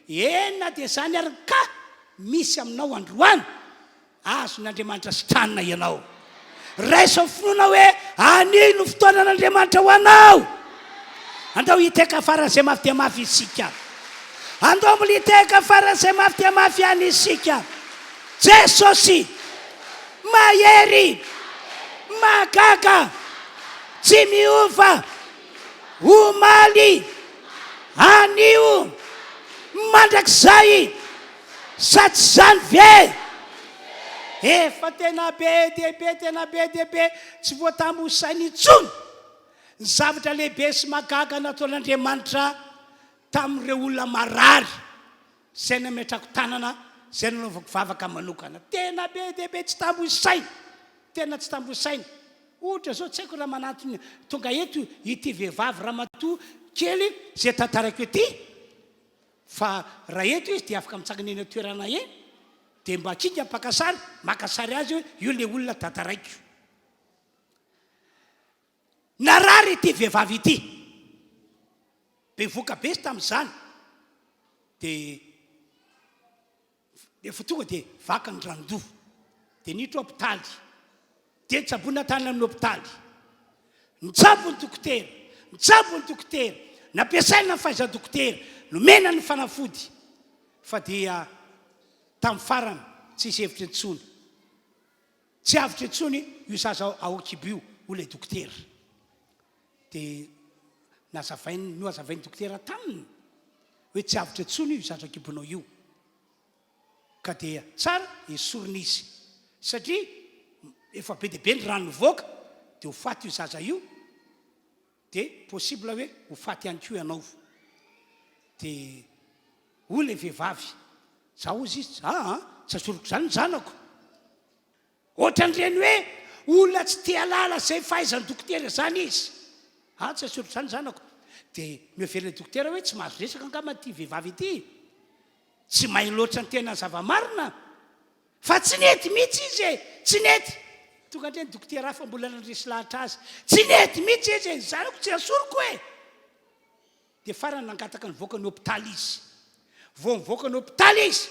[SPEAKER 3] Eny na dia izany ary ka misy aminao androany, azon'Andriamanitra sitranina ianao. Raiso amin'ny finoana hoe anio no fotoanan'Andriamanitra ho anao. Andao hitehaka faran'izay mafy dia mafy isika. Andao mbola hitehaka faran'izay mafy dia mafy ihany isika. Jesosy! Mahery! Mahagaga! Tsy miova! Omaly! Anio! Mandrakizay! Sa tsy izany ve? Efa tena be dia be, tena be dia be, tsy voatambo ho saina intsony ny zavatra lehibe sy mahagaga nataon'Andriamanitra tamin'ireo olona marary izay nametrako tanana, izay nanaovako vavaka manokana. Tena be dia be, tsy tambo isaina, tena tsy tambo isaina. Ohatra izao, tsy haiko raha manantona tonga eto ity vehivavy ramatoa kely izay tantaraiko ity, Fa raha eto izy dia afaka mitsangana eny an-toerana eny dia mba kinga mpaka sary, maka sary azy hoe io ilay olona tantaraiko. Narary ity vehivavy ity. Bevohoka be izy tamin'izany. Dia Rehefa tonga dia vaky ny randoha. Dia niditra hopitaly. Dia nitsaboina tany amin'ny hopitaly. Nitsabo ny dokotera. Nitsabo ny dokotera. Nampiasaina ny fahaizan-dokotera. Nomena ny fanafody. Fa dia tamin'ny farany tsisy hevitra intsony. Tsy avotra intsony io zaza ao an-kibo io, hoy ilay dokotera. Dia nazavainy, nohazavain'ny dokotera taminy hoe tsy avotra intsony io zaza an-kibonao io. Ka dia tsara esorina izy. Satria efa be dia be ny rano nivoaka, dia ho faty io zaza io. Dia possible hoe ho faty ihany koa ianao. Dia hoy ilay vehivavy, za hozy izy, aa, tsy asoriko izany ny zanako. Ohatran'ireny hoe olona tsy te hahalala izay fahaizan'ny dokotera izany izy. Aa, tsy asoriko izany ny zanako. Dia noheverin'ilay dokotera hoe tsy mahazo resaka angamba ity vehivavy ity. Tsy mahay loatra ny tena zava-marina. Fa tsy nety mihitsy izy e! Tsy nety! Tonga indray ny dokotera hafa mbola nandresy lahatra azy. Tsy nety mihitsy izy e! Ny zanako tsy asoriko e! Dia farany nangataka nivoaka ny hopitaly izy. Vao nivoaka ny hopitaly izy,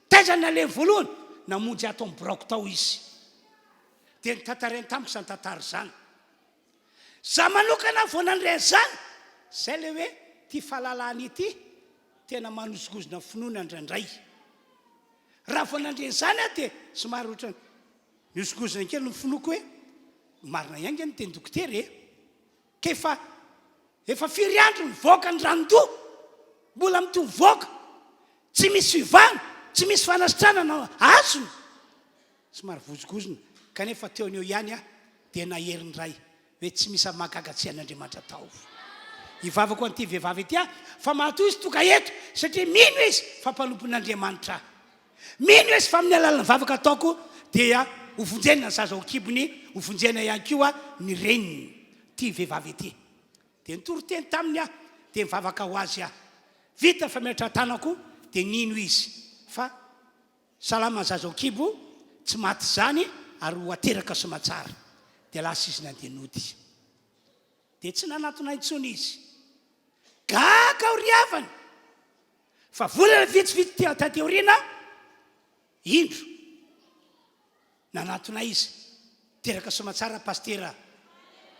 [SPEAKER 3] taiza no nalehany voalohany? Namonjy ato amin'ny biraoko tao izy. Dia notantarainy tamiko izany tantara izany. Za manokana vao nandre an'izany, zay le hoe ty fahalalana ity tena manozongozona ny finoana indraindray. Raha vao nandre an'izany aho dia somary ohatran'ny nihozongozona kely ny finoako hoe marina ihany nge ny teny dokotera e! K'efa efa firy andro nivoaka ny ranon-doha, mbola mitohy mivoaka, tsy misy fiovana, tsy misy fanasitranana azony. Somary vozongozona, kanefa teo no eo ihany aho dia nahery ny Ray hoe tsy misy mahagaga tsy hain'Andriamanitra atao. Hivavaka ho an'ity vehivavy ity aho fa matoa izy tonga eto satria mino izy fa mpanompon'Andriamanitra aho. Mino izy fa amin'ny alalan'ny vavaka ataoko dia ho vonjena ny zaza ao an-kibony, ho vonjena ihany koa ny reniny ity vehivavy ity. Dia nitory teny taminy aho dia nivavaka ho azy aho. Vita ny fametrahan-tanako dia nino izy fa Salama ny zaza ao kibo, tsy maty izany ary ho ateraka soamatsara. Dia lasa izy nandeha nody. Dia tsy nanatona intsony izy. Gaga aho ry havana! Fa volana vitsivitsy taty aoriana, indro Nanatona izy. Teraka soamatsara Pastera.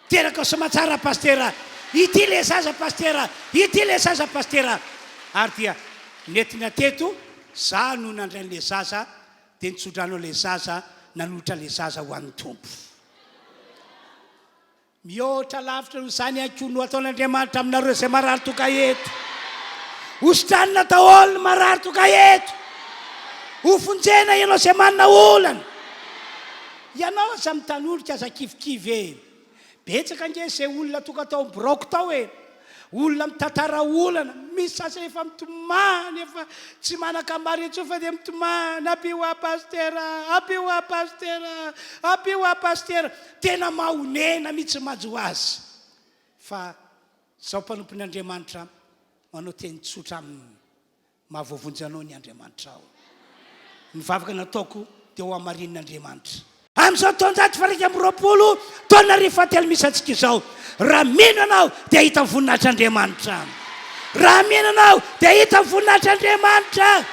[SPEAKER 3] Teraka soamatsara Pastera. Ity le zaza Pastera. Ity le zaza Pastera. Ary dia nentina teto, za no nandray an'le zaza, dia nitsodrano an'le zaza, nanolotra an'le zaza ho an'ny Tompo. Mihoatra lavitra noho izany ihany koa no ataon'Andriamanitra aminareo izay marary tonga eto. Hositranina daholo ny marary tonga eto. Hofonjena ianao izay manana olana. Ianao aza mitanorika, aza kivikivy e. Betsaka ange izay olona tonga tao amin'ny biraoko tao e. Olona mitantara olana, misy sasany efa mitomany, efa tsy manan-kambara intsony fa dia mitomany, ampio ahy pasitera, ampio ahy pasitera, ampio ahy pasitera. Tena mahonena mihitsy manjo azy. Fa izao mpanompon'Andriamanitra manao teny tsotra aminy. Mahavoavonjy anao ny Andriamanitrao. Ny vavaka nataoko dia ho hamarinin'Andriamanitra. Amin'izao taonjato faha-21, taona arivo fahatelo misy antsika izao, raha mino ianao dia hahita ny voninahitr'Andriamanitra. Raha mino ianao dia hahita ny voninahitr'Andriamanitra.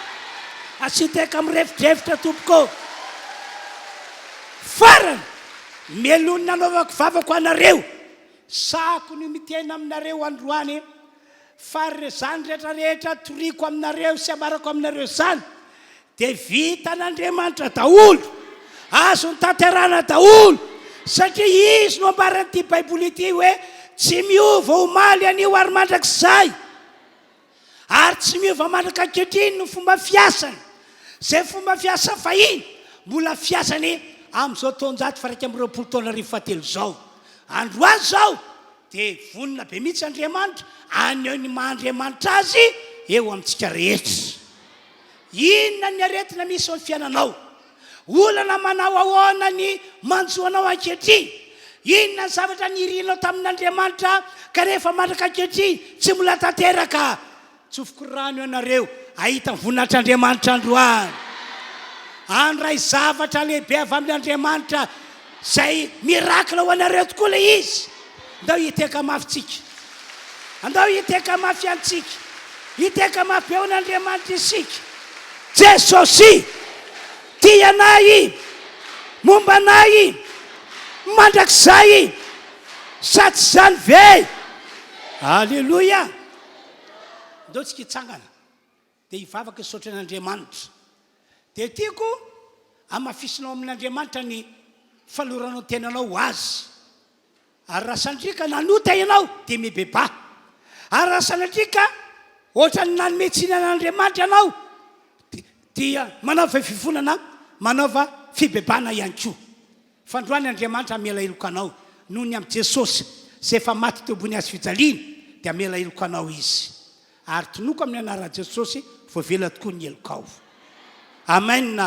[SPEAKER 3] Asio tehaka mirefodrefotra tompoko. Farany. Mialoha ny nanaovako vavaka ho anareo, sahako ny miteny aminareo androany fa izany rehetra rehetra toriko aminareo sy ambarako aminareo izany dia vitan'Andriamanitra daholo, azony tanterahana daholo satria Izy no ambaran'ity Baiboly ity hoe tsy miova omaly, anio ary mandrakizay. Ary tsy miova mandraka ankehitriny ny fomba fiasany. Izay fomba fiasa fahiny, mbola fiasany amin'izao taonjato faha-21 taonarivo fahatelo izao. Androany izao dia vonona be mihitsy Andriamanitra haneho ny maha Andriamanitra Azy eo amintsika rehetra. Inona ny aretina misy eo amin'ny fiainanao? Olana manao ahoana ny manjo anao ankehitriny? Inona ny zavatra nirinao tamin'Andriamanitra kanefa mandraka ankehitriny tsy mbola tanteraka? Tsofiko rano ianareo hahita ny voninahitr'Andriamanitra androany. Handray zavatra lehibe avy amin'Andriamanitra izay miracle ho anareo tokoa ilay izy. Andao hitehaka mafy tsika. Andao hitehaka mafy ihany tsika. Hitehaka mafy be ho an'Andriamanitra isika. Jesosy tia anay, momba anay mandrakizay. Sa tsy izany ve? Aleloia! Andao tsika hitsangana dia hivavaka hisaotra an'Andriamanitra. Dia tiako hamafisinao amin'Andriamanitra ny faloranao ny tenanao ho Azy. Ary raha sanatria ka nanota ianao, dia mibebaha. Ary raha sanatria ka ohatran'ny nanome tsiny an'Andriamanitra ianao, dia manaova fifonana, manaova fibebahana ihany koa. Fa androany Andriamanitra hamela heloka anao, noho ny amin'i Jesosy, izay efa maty teo ambony hazo fijaliana, dia hamela heloka anao Izy. Ary tonoko amin'ny anaran'i Jesosy, voavela tokoa ny helokao. Amen.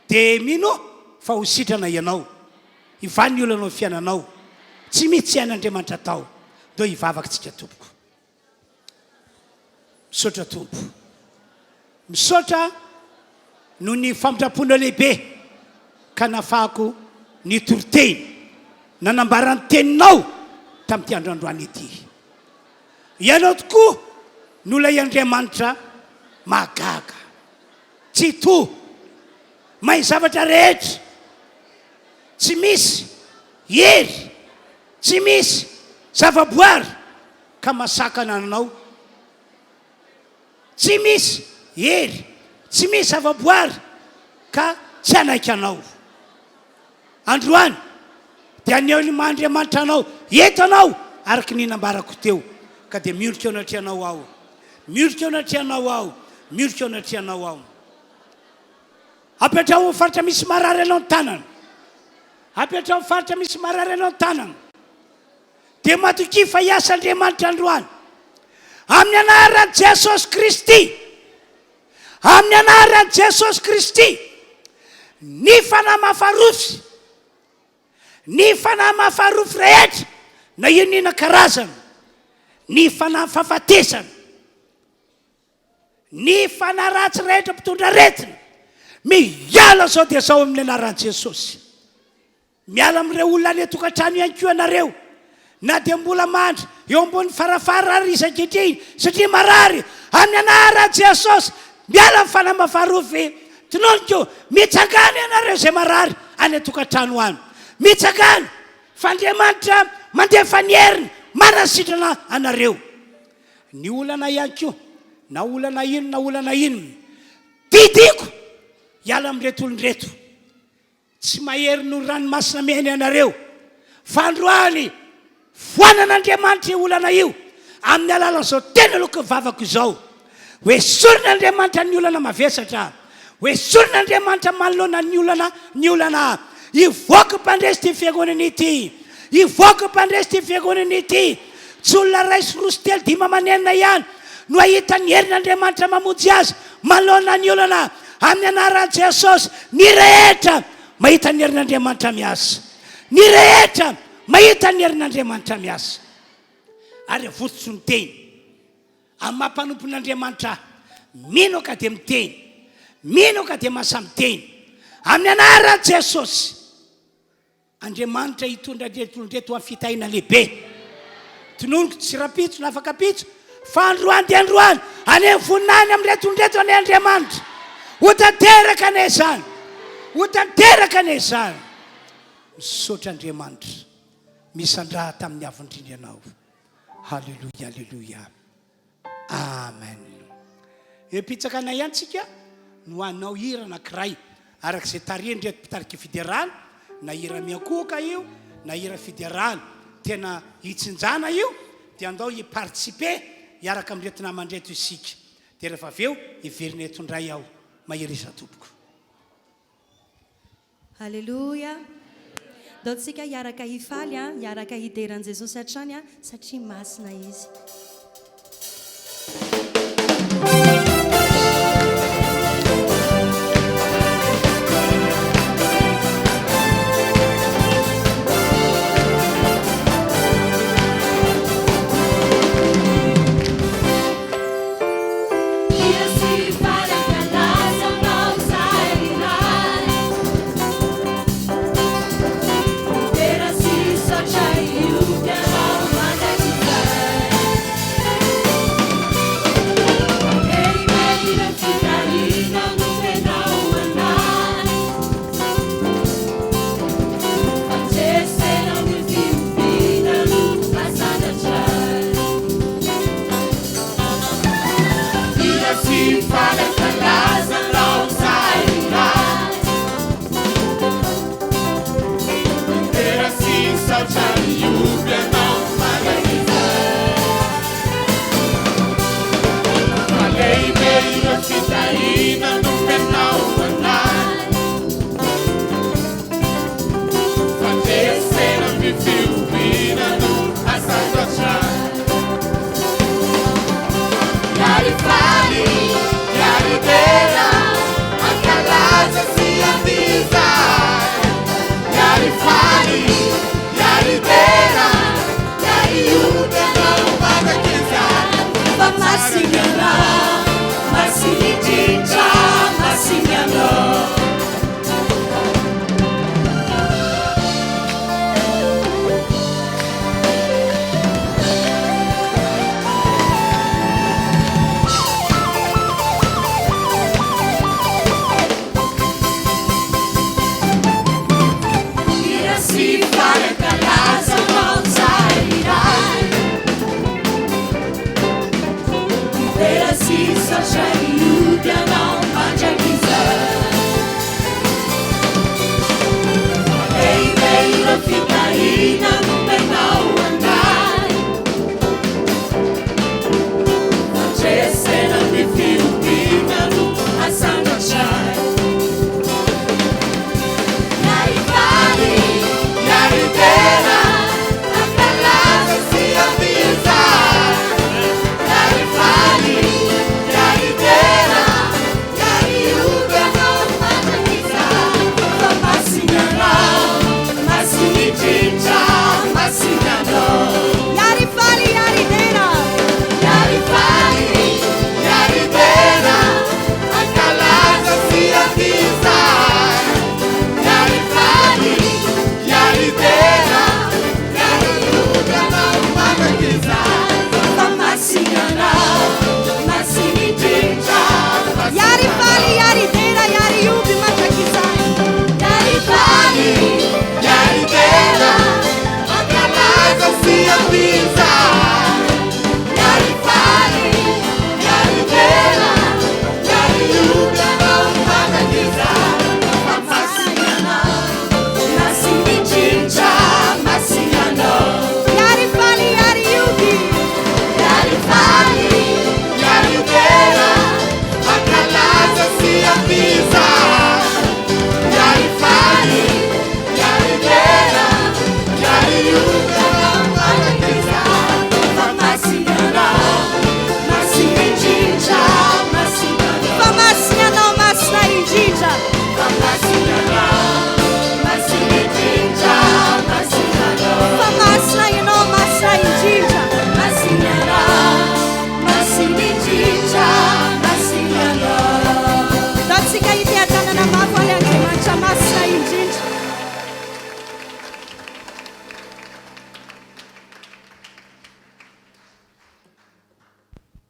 [SPEAKER 3] Dia mino fa ho sitrana ianao. Hivaha ny olana ao fiainanao. Tsy misy tsy hain'Andriamanitra atao. Ndao hivavaka tsika tompoko. Misaotra Tompo. Misaotra noho ny famindram-ponao lehibe ka nafahako nitory teny, nanambara ny teninao tamin'ity andro androany ity. Ianao tokoa no ilay Andriamanitra mahagaga, Tsitoha, mahay zavatra rehetra. Tsy misy hery, tsy misy zavaboary ka masakana anao. Tsy misy hery, tsy misy zavaboary ka tsy hanaiky anao. Androany dia haneho ny maha Andriamanitra anao eto anao araka ny nambarako teo. Ka dia miondrika eo anatrehanao aho. Miondrika eo anatrehanao aho. Miondrika eo anatrehanao aho. Apetraho amin'ny faritra misy marary anao ny tanana. Apetraho amin'ny faritra misy marary anao ny tanana. Dia matokia fa hiasa Andriamanitra androany. Amin'ny anaran'i Jesosy Kristy. Amin'ny anaran'i Jesosy Kristy. Ny fanahy mafarofy. Ny fanahy mafarofy rehetra na inona inona karazana. Ny fanahy fahafatesana. Ny fanahy ratsy rehetra mpitondra aretina, miala zao dia zao amin'ny anaran'i Jesosy. Miala amin'ireo olona any an-tokantrano ihany koa ianareo, na dia mbola mandry eo ambony farafara ary izy ankehitriny satria marary, amin'ny anaran'i Jesosy, miala amin'ny fanahy mafarofy, tononiko, mitsangàna ianareo izay marary any an-tokantrano any, mitsangàna, fa Andriamanitra mandefa ny heriny manasitrana anareo. Ny olana ihany koa, na olana inona na olana inona, didiko hiala amin'ireto olona ireto. Tsy mahery noho ny ranomasina mena ianareo, fa androany foanan'Andriamanitra io olana io amin'ny alalan'izao teny aloaky ny vavako izao. Ho esorin'Andriamanitra ny olana mavesatra. Ho esorin'Andriamanitra manoloana ny olana ny olana. Hivoaka mpandresy ity fiangonana ity. Hivoaka mpandresy ity fiangonana ity. Tsy olona iray sy roa sy telo dimy aman'enina ihany no hahita ny herin'Andriamanitra mamonjy azy manoloana ny olana. Amin'ny anaran'i Jesosy, ny rehetra mahita ny herin'Andriamanitra miasa. Ny rehetra mahita ny herin'Andriamanitra miasa. Ary avotsotro ny teny. Amin'ny maha mpanompon'Andriamanitra ahy, mino ka dia miteny, mino ka dia mahasahy miteny. Amin'ny anaran'i Jesosy, Andriamanitra hitondra an'ireto olona ireto ho amin'ny fitahiana lehibe. Tononiko tsy rahampitso na afak'ampitso, fa androany dia androany, haneho voninahiny amin'ireto olona ireto anie Andriamanitra. Ho tanteraka anie izany. Ho tanteraka anie izany. Misaotra Andriamanitra. Misandraha tamin'ny Avo Indrindra ianao. Haleloia, haleloia. Amen. Eo am-pitsakana ihany tsika no hanao hira anankiray araka izay tarihan'ireto mpitarika fiderana, na hira miankohoka io na hira fiderana tena hitsinjana io dia andao hi-participer hiaraka amin'ireto namana ireto isika. Dia rehefa avy eo hiverina eto indray aho. Mahereza tompoko.
[SPEAKER 1] Aleloia! Ndao tsika hiaraka hifaly an, hiaraka hidera an'i Jesosy hatrany an, satria masina Izy.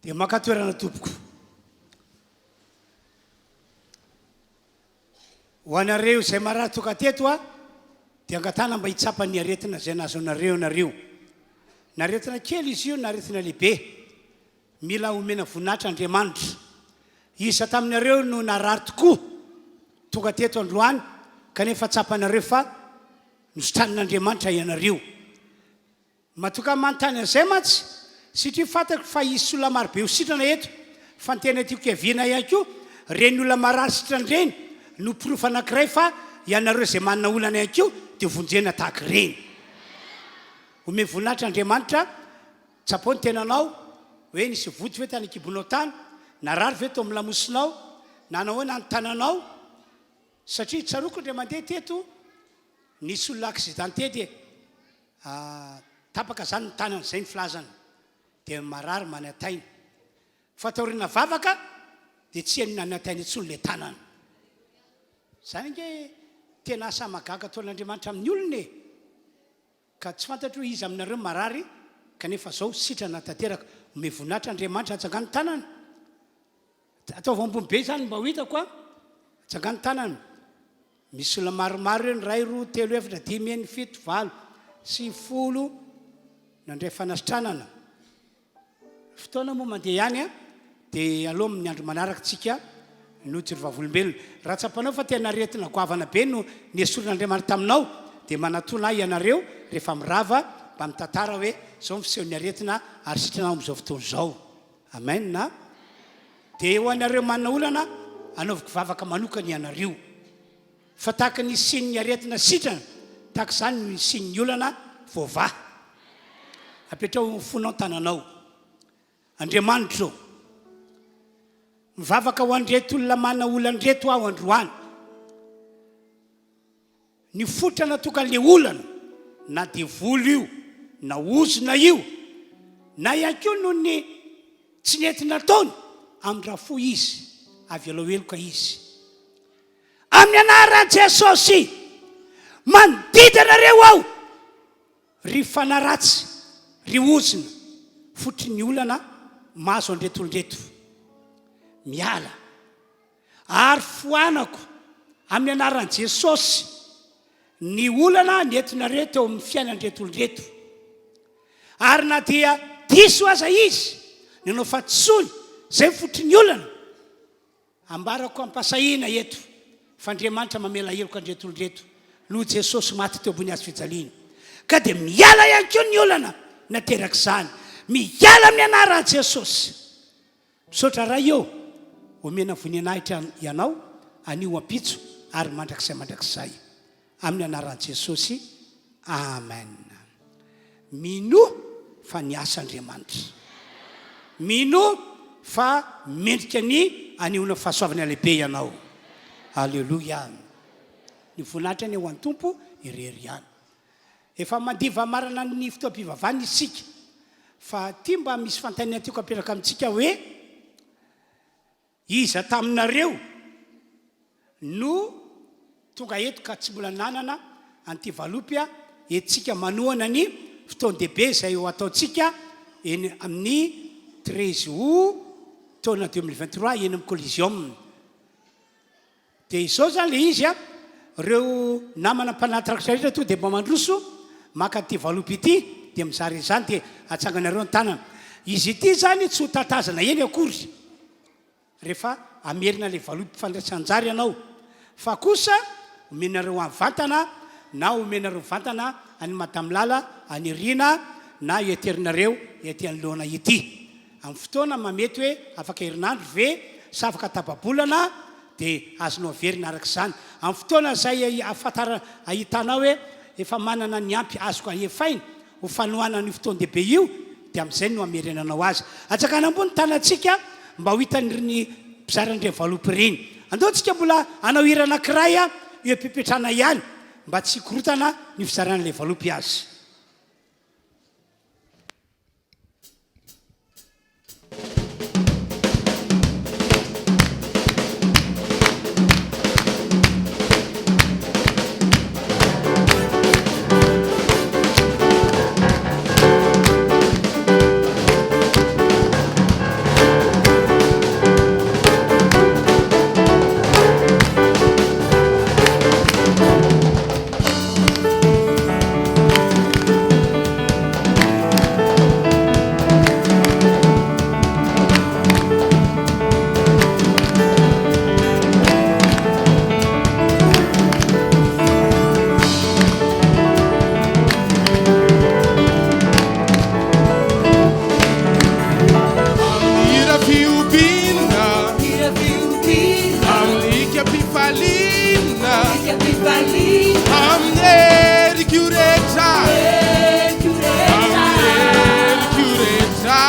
[SPEAKER 3] Dia maka toerana tompoko. Ho anareo izay marary tonga teto a. Dia angatahana mba hitsapa ny aretina izay nahazo anareo ianareo. Na aretina kely izy io na aretina lehibe. Mila omena voninahitra Andriamanitra. Iza taminareo no narary tokoa tonga teto androany kanefa tsapanareo fa nositranin'Andriamanitra ianareo? Matoka manontany an'izay mantsy satria fantako fa hisy olona marobe ho sitrana eto fa ny tena tiako hiaviana ihany koa ireny olona marary sitrana ireny no porofo anankiray fa ianareo izay manana olana ihany koa dia vonjena tahaka ireny. Omeo voninahitra Andriamanitra, tsapao ny tenanao hoe nisy vody ve tany an-kibonao tany, narary ve tao amin'ny lamosinao, nanahoana ny tananao satria tsaroako indray mandeha teto nisy olona accidenté dia Tapaka zany ny tanany zay ny filazany dia marary manataina fa taoriana vavaka dia tsy heno nanataina intsony le tanana. Zany ange tena asa mahagaga ataon'Andriamanitra amin'ny olona e! Ka tsy fantatro hoe iza aminareo marary kanefa zao sitrana tanteraka. Omeo voninahitra Andriamanitra atsangano tanana. Ataovy ambony be izany mba ho hitako a! Atsangano tanana. Misy olona maromaro eo, ny iray, roa, telo, efatra, dimy, enina, fito, valo, sivy, folo, nandray fanasitranana. Fotoana moa mandeha ihany a, dia aleo amin'ny andro manaraka tsika no hijoro vavolombelona. Raha tsapanao fa tena aretina goavana be no nesorin'Andriamanitra taminao, dia manatona ahy ianareo rehefa mirava mba mitantara hoe izao ny fisehon'ny aretina ary sitrana aho amin'izao fotoana izao. Amen a! Dia ho anareo manana olana, anaoviko vavaka manokana ianareo. Fa tahaka ny hisian'ny aretina sitrana, tahaka izany no hisian'ny olana voavaha. Apetraho eo amin'ny fonao ny tananao. Andriamanitra ô, mivavaka ho an'ireto olona manana olana ireto aho androany. Ny fototra natokan'ilay olana, na devoly io, na ozona io, na ihany koa noho ny tsy nety nataony, amindra fo izy, avelao heloka izy. Amin'ny anaran'i Jesosy, mandidy anareo aho, ry fanahy ratsy, ry ozona, fototry ny olana mahazo an'ireto olona ireto. Miala. Ary foanako amin'ny anaran'i Jesosy ny olana nentinareo teo amin'ny fiainan'ireto olona ireto. Ary na dia diso aza izy nanao fahadisoana, izay ny fototry ny olana, ambarako am-pahasahiana eto fa Andriamanitra mamela heloka an'ireto olona ireto noho Jesosy maty teo ambony hazo fijaliana. Ka dia miala ihany koa ny olana naterak'izany. Miala amin'ny anaran'i Jesosy. Misaotra Ray ô! Omena voninahitra Ianao anio ampitso ary mandrakizay mandrakizay. Amin'ny anaran'i Jesosy. Amen. Minoa fa niasa Andriamanitra. Minoa fa mendrika ny anehoana fahasoavana lehibe ianao. Aleloia. Ny voninahitra anie ho an'ny Tompo irery ihany. Efa mandiva marina ny fotoam-pivavahana isika, fa ity mba misy fanontaniana tiako apetraka amintsika hoe, Iza taminareo no tonga eto ka tsy mbola nanana an'ity valopy entintsika manohana ny fotoan-dehibe izay ho ataontsika eny amin'ny 13 août taona 2023 eny amin'ny Coliseum? Dia izao izany ilay izy a, ireo namana mpanahy trakitra rehetra tonga dia mba mandroso maka an'ity valopy ity dia mizara izany dia atsanganareo ny tanana. Izy ity izany tsy ho tatazana eny akory rehefa hamerina ilay valopy fandraisana-anjara ianao fa kosa omenareo ahy mivantana na omenareo mivantana an'i Madame Lala any aoriana na eterinareo ety anoloana ity. Amin'ny fotoana mahamety hoe afaka herinandro ve sa afaka tapa-bolana dia azonao averina araka izany. Amin'ny fotoana izay ahafantarana, ahitanao hoe efa manana ny ampy azoko ahefaina ho fanohanana io fotoan-dehibe io dia amin'izay no hamerenanao azy. Atsangano ambony ny tanantsika mba ho hitan'ireny mpizara an'ireny valopy ireny. Andao tsika mbola hanao hira anankiray eo am-pipetrahana ihany mba tsy hikorontana ny fizarana ilay valopy azy.
[SPEAKER 2] Amin'ny heriko rehetra. Amin'ny heriko rehetra.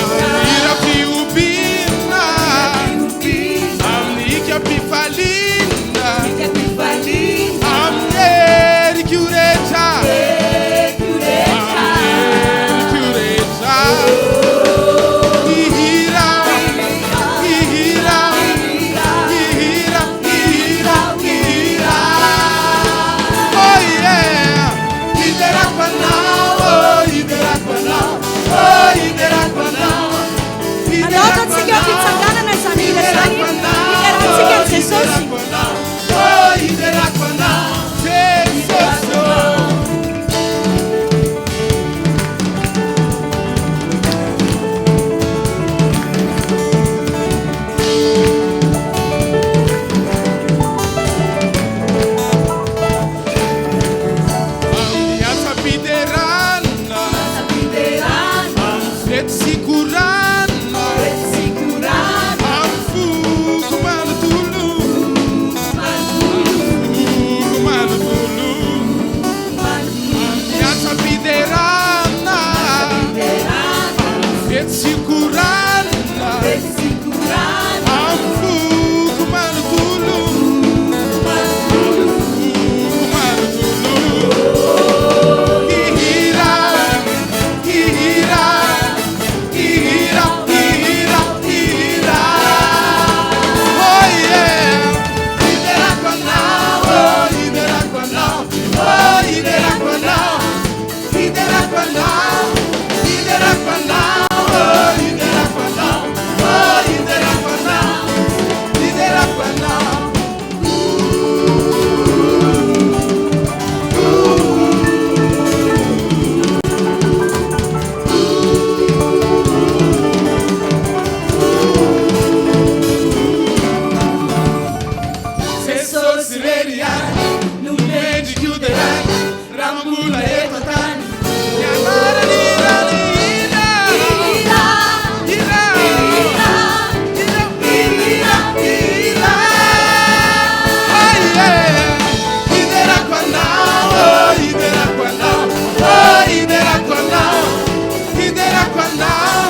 [SPEAKER 2] Amin'ny hira fihobiana. Amin'ny hikam-pifaliana. Amin'ny heriko rehetra. Amin'ny heriko rehetra. Hihira, hihira, hihira, hihira, hihira. Oh yeah. Hiderako anao, oh hiderako anao, oh hiderako anao.
[SPEAKER 1] Andao ataontsika eo am-pitsanganana izany hira izany, hiderantsika an'i Jesosy.
[SPEAKER 2] Oh hiderako anao, Jesosy oh. Amin'ny asam-piderana, amin'ny fety sy korana, amin'ny foko manontolo, foko manontolo. Amin'ny asam-piderana, amin'ny fety sy korana, amin'ny foko manontolo, foko manontolo. Hihira, hihira, hihira, hihira, hihira. Oh yeah. Hiderako anao, oh hiderako anao, oh hiderako anao, hiderako anao, hiderako anao, oh hiderako anao, oh hiderako anao, hiderako anao. Jesosy irery ihany no mendrika ho deraina raha mbola eto an-tany. Ny anarany irany hira, hira, hira, hira, hira. Oh yeah. Hiderako anao, oh hiderako anao, oh hiderako anao, hiderako anao,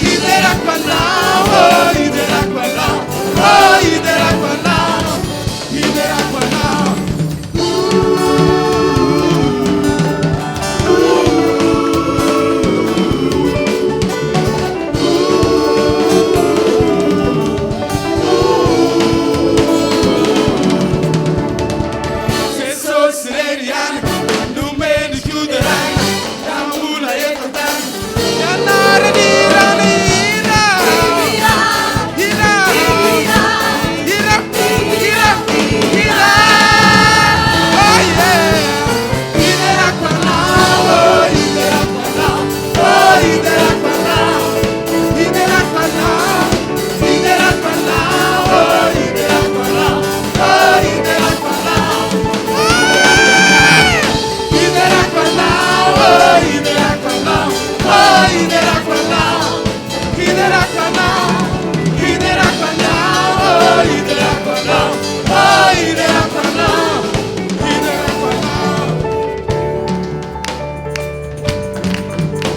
[SPEAKER 2] hiderako anao, oh hiderako anao, oh hiderako anao, hiderako anao. Jesosy irery ihany no mendrika ho deraina raha mbola eto an-tany. Ny anarany irany hira, hira, hira, hira, hira. Oh yeah. Hiderako anao, oh hiderako anao, oh hiderako anao, hiderako anao, hiderako anao, oh hiderako anao, oh hiderako anao. Hiderako anao, oh hiderako anao, oh hiderako anao, hiderako anao, hiderako anao, oh hiderako anao, oh hiderako anao, hiderako anao.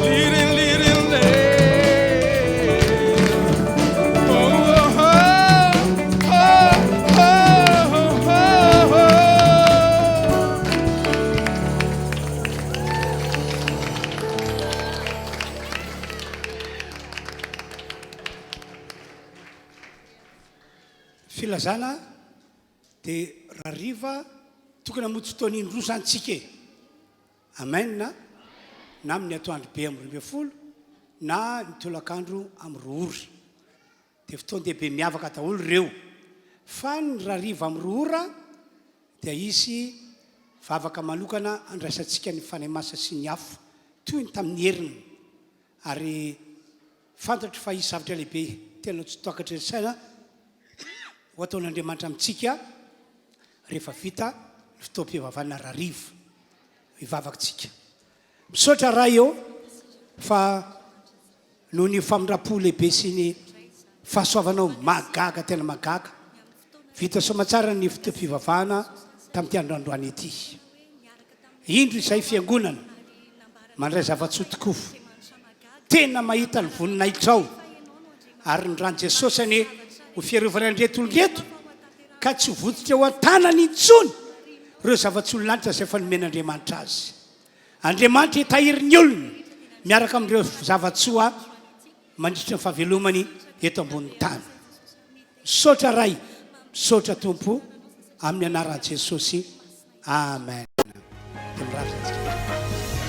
[SPEAKER 2] Little, little, oh, oh, oh, oh, oh, oh.
[SPEAKER 3] Filazana dia rahariva tokony hamonjy fotoana indroa izany tsika e. Amen. Na amin'ny atoandro be amin'ny 12 na ny tolakandro amin'ny 2 ora. Dia fotoan-dehibe miavaka daholo ireo. Fa ny rahariva amin'ny 2 ora dia hisy vavaka manokana handraisantsika ny Fanahy Masina sy ny afo toy ny tamin'ny heriny. Ary fantatro fa hisy zavatra lehibe tena tsy takatry ny saina ho ataon'Andriamanitra amintsika rehefa vita ny fotoam-pivavahana rahariva. Hivavaka tsika. Misaotra Ray ô fa noho ny famindram-po lehibe sy ny fahasoavanao mahagaga tena mahagaga. Vita soamatsara ny fotoam-pivavahana. tamin'ity andro androany ity. Indro izay fiangonana mandray zava-tsoa tokoa. Tena mahita ny voninahitrao ary ny ran'i Jesosy anie ho fiarovana an'ireto olona ireto ka tsy ho votsotra eo an-tanany intsony ireo zava-tsoa ny lanitra izay efa nomen'Andriamanitra azy. Andriamanitra hitahiry ny olony miaraka amin'ireo zava-tsoa mandritra ny fahavelomany eto ambonin'ny tany. Misaotra Ray, misaotra Tompo, amin'ny anaran'i Jesosy, Amen. Dia mirary antsika.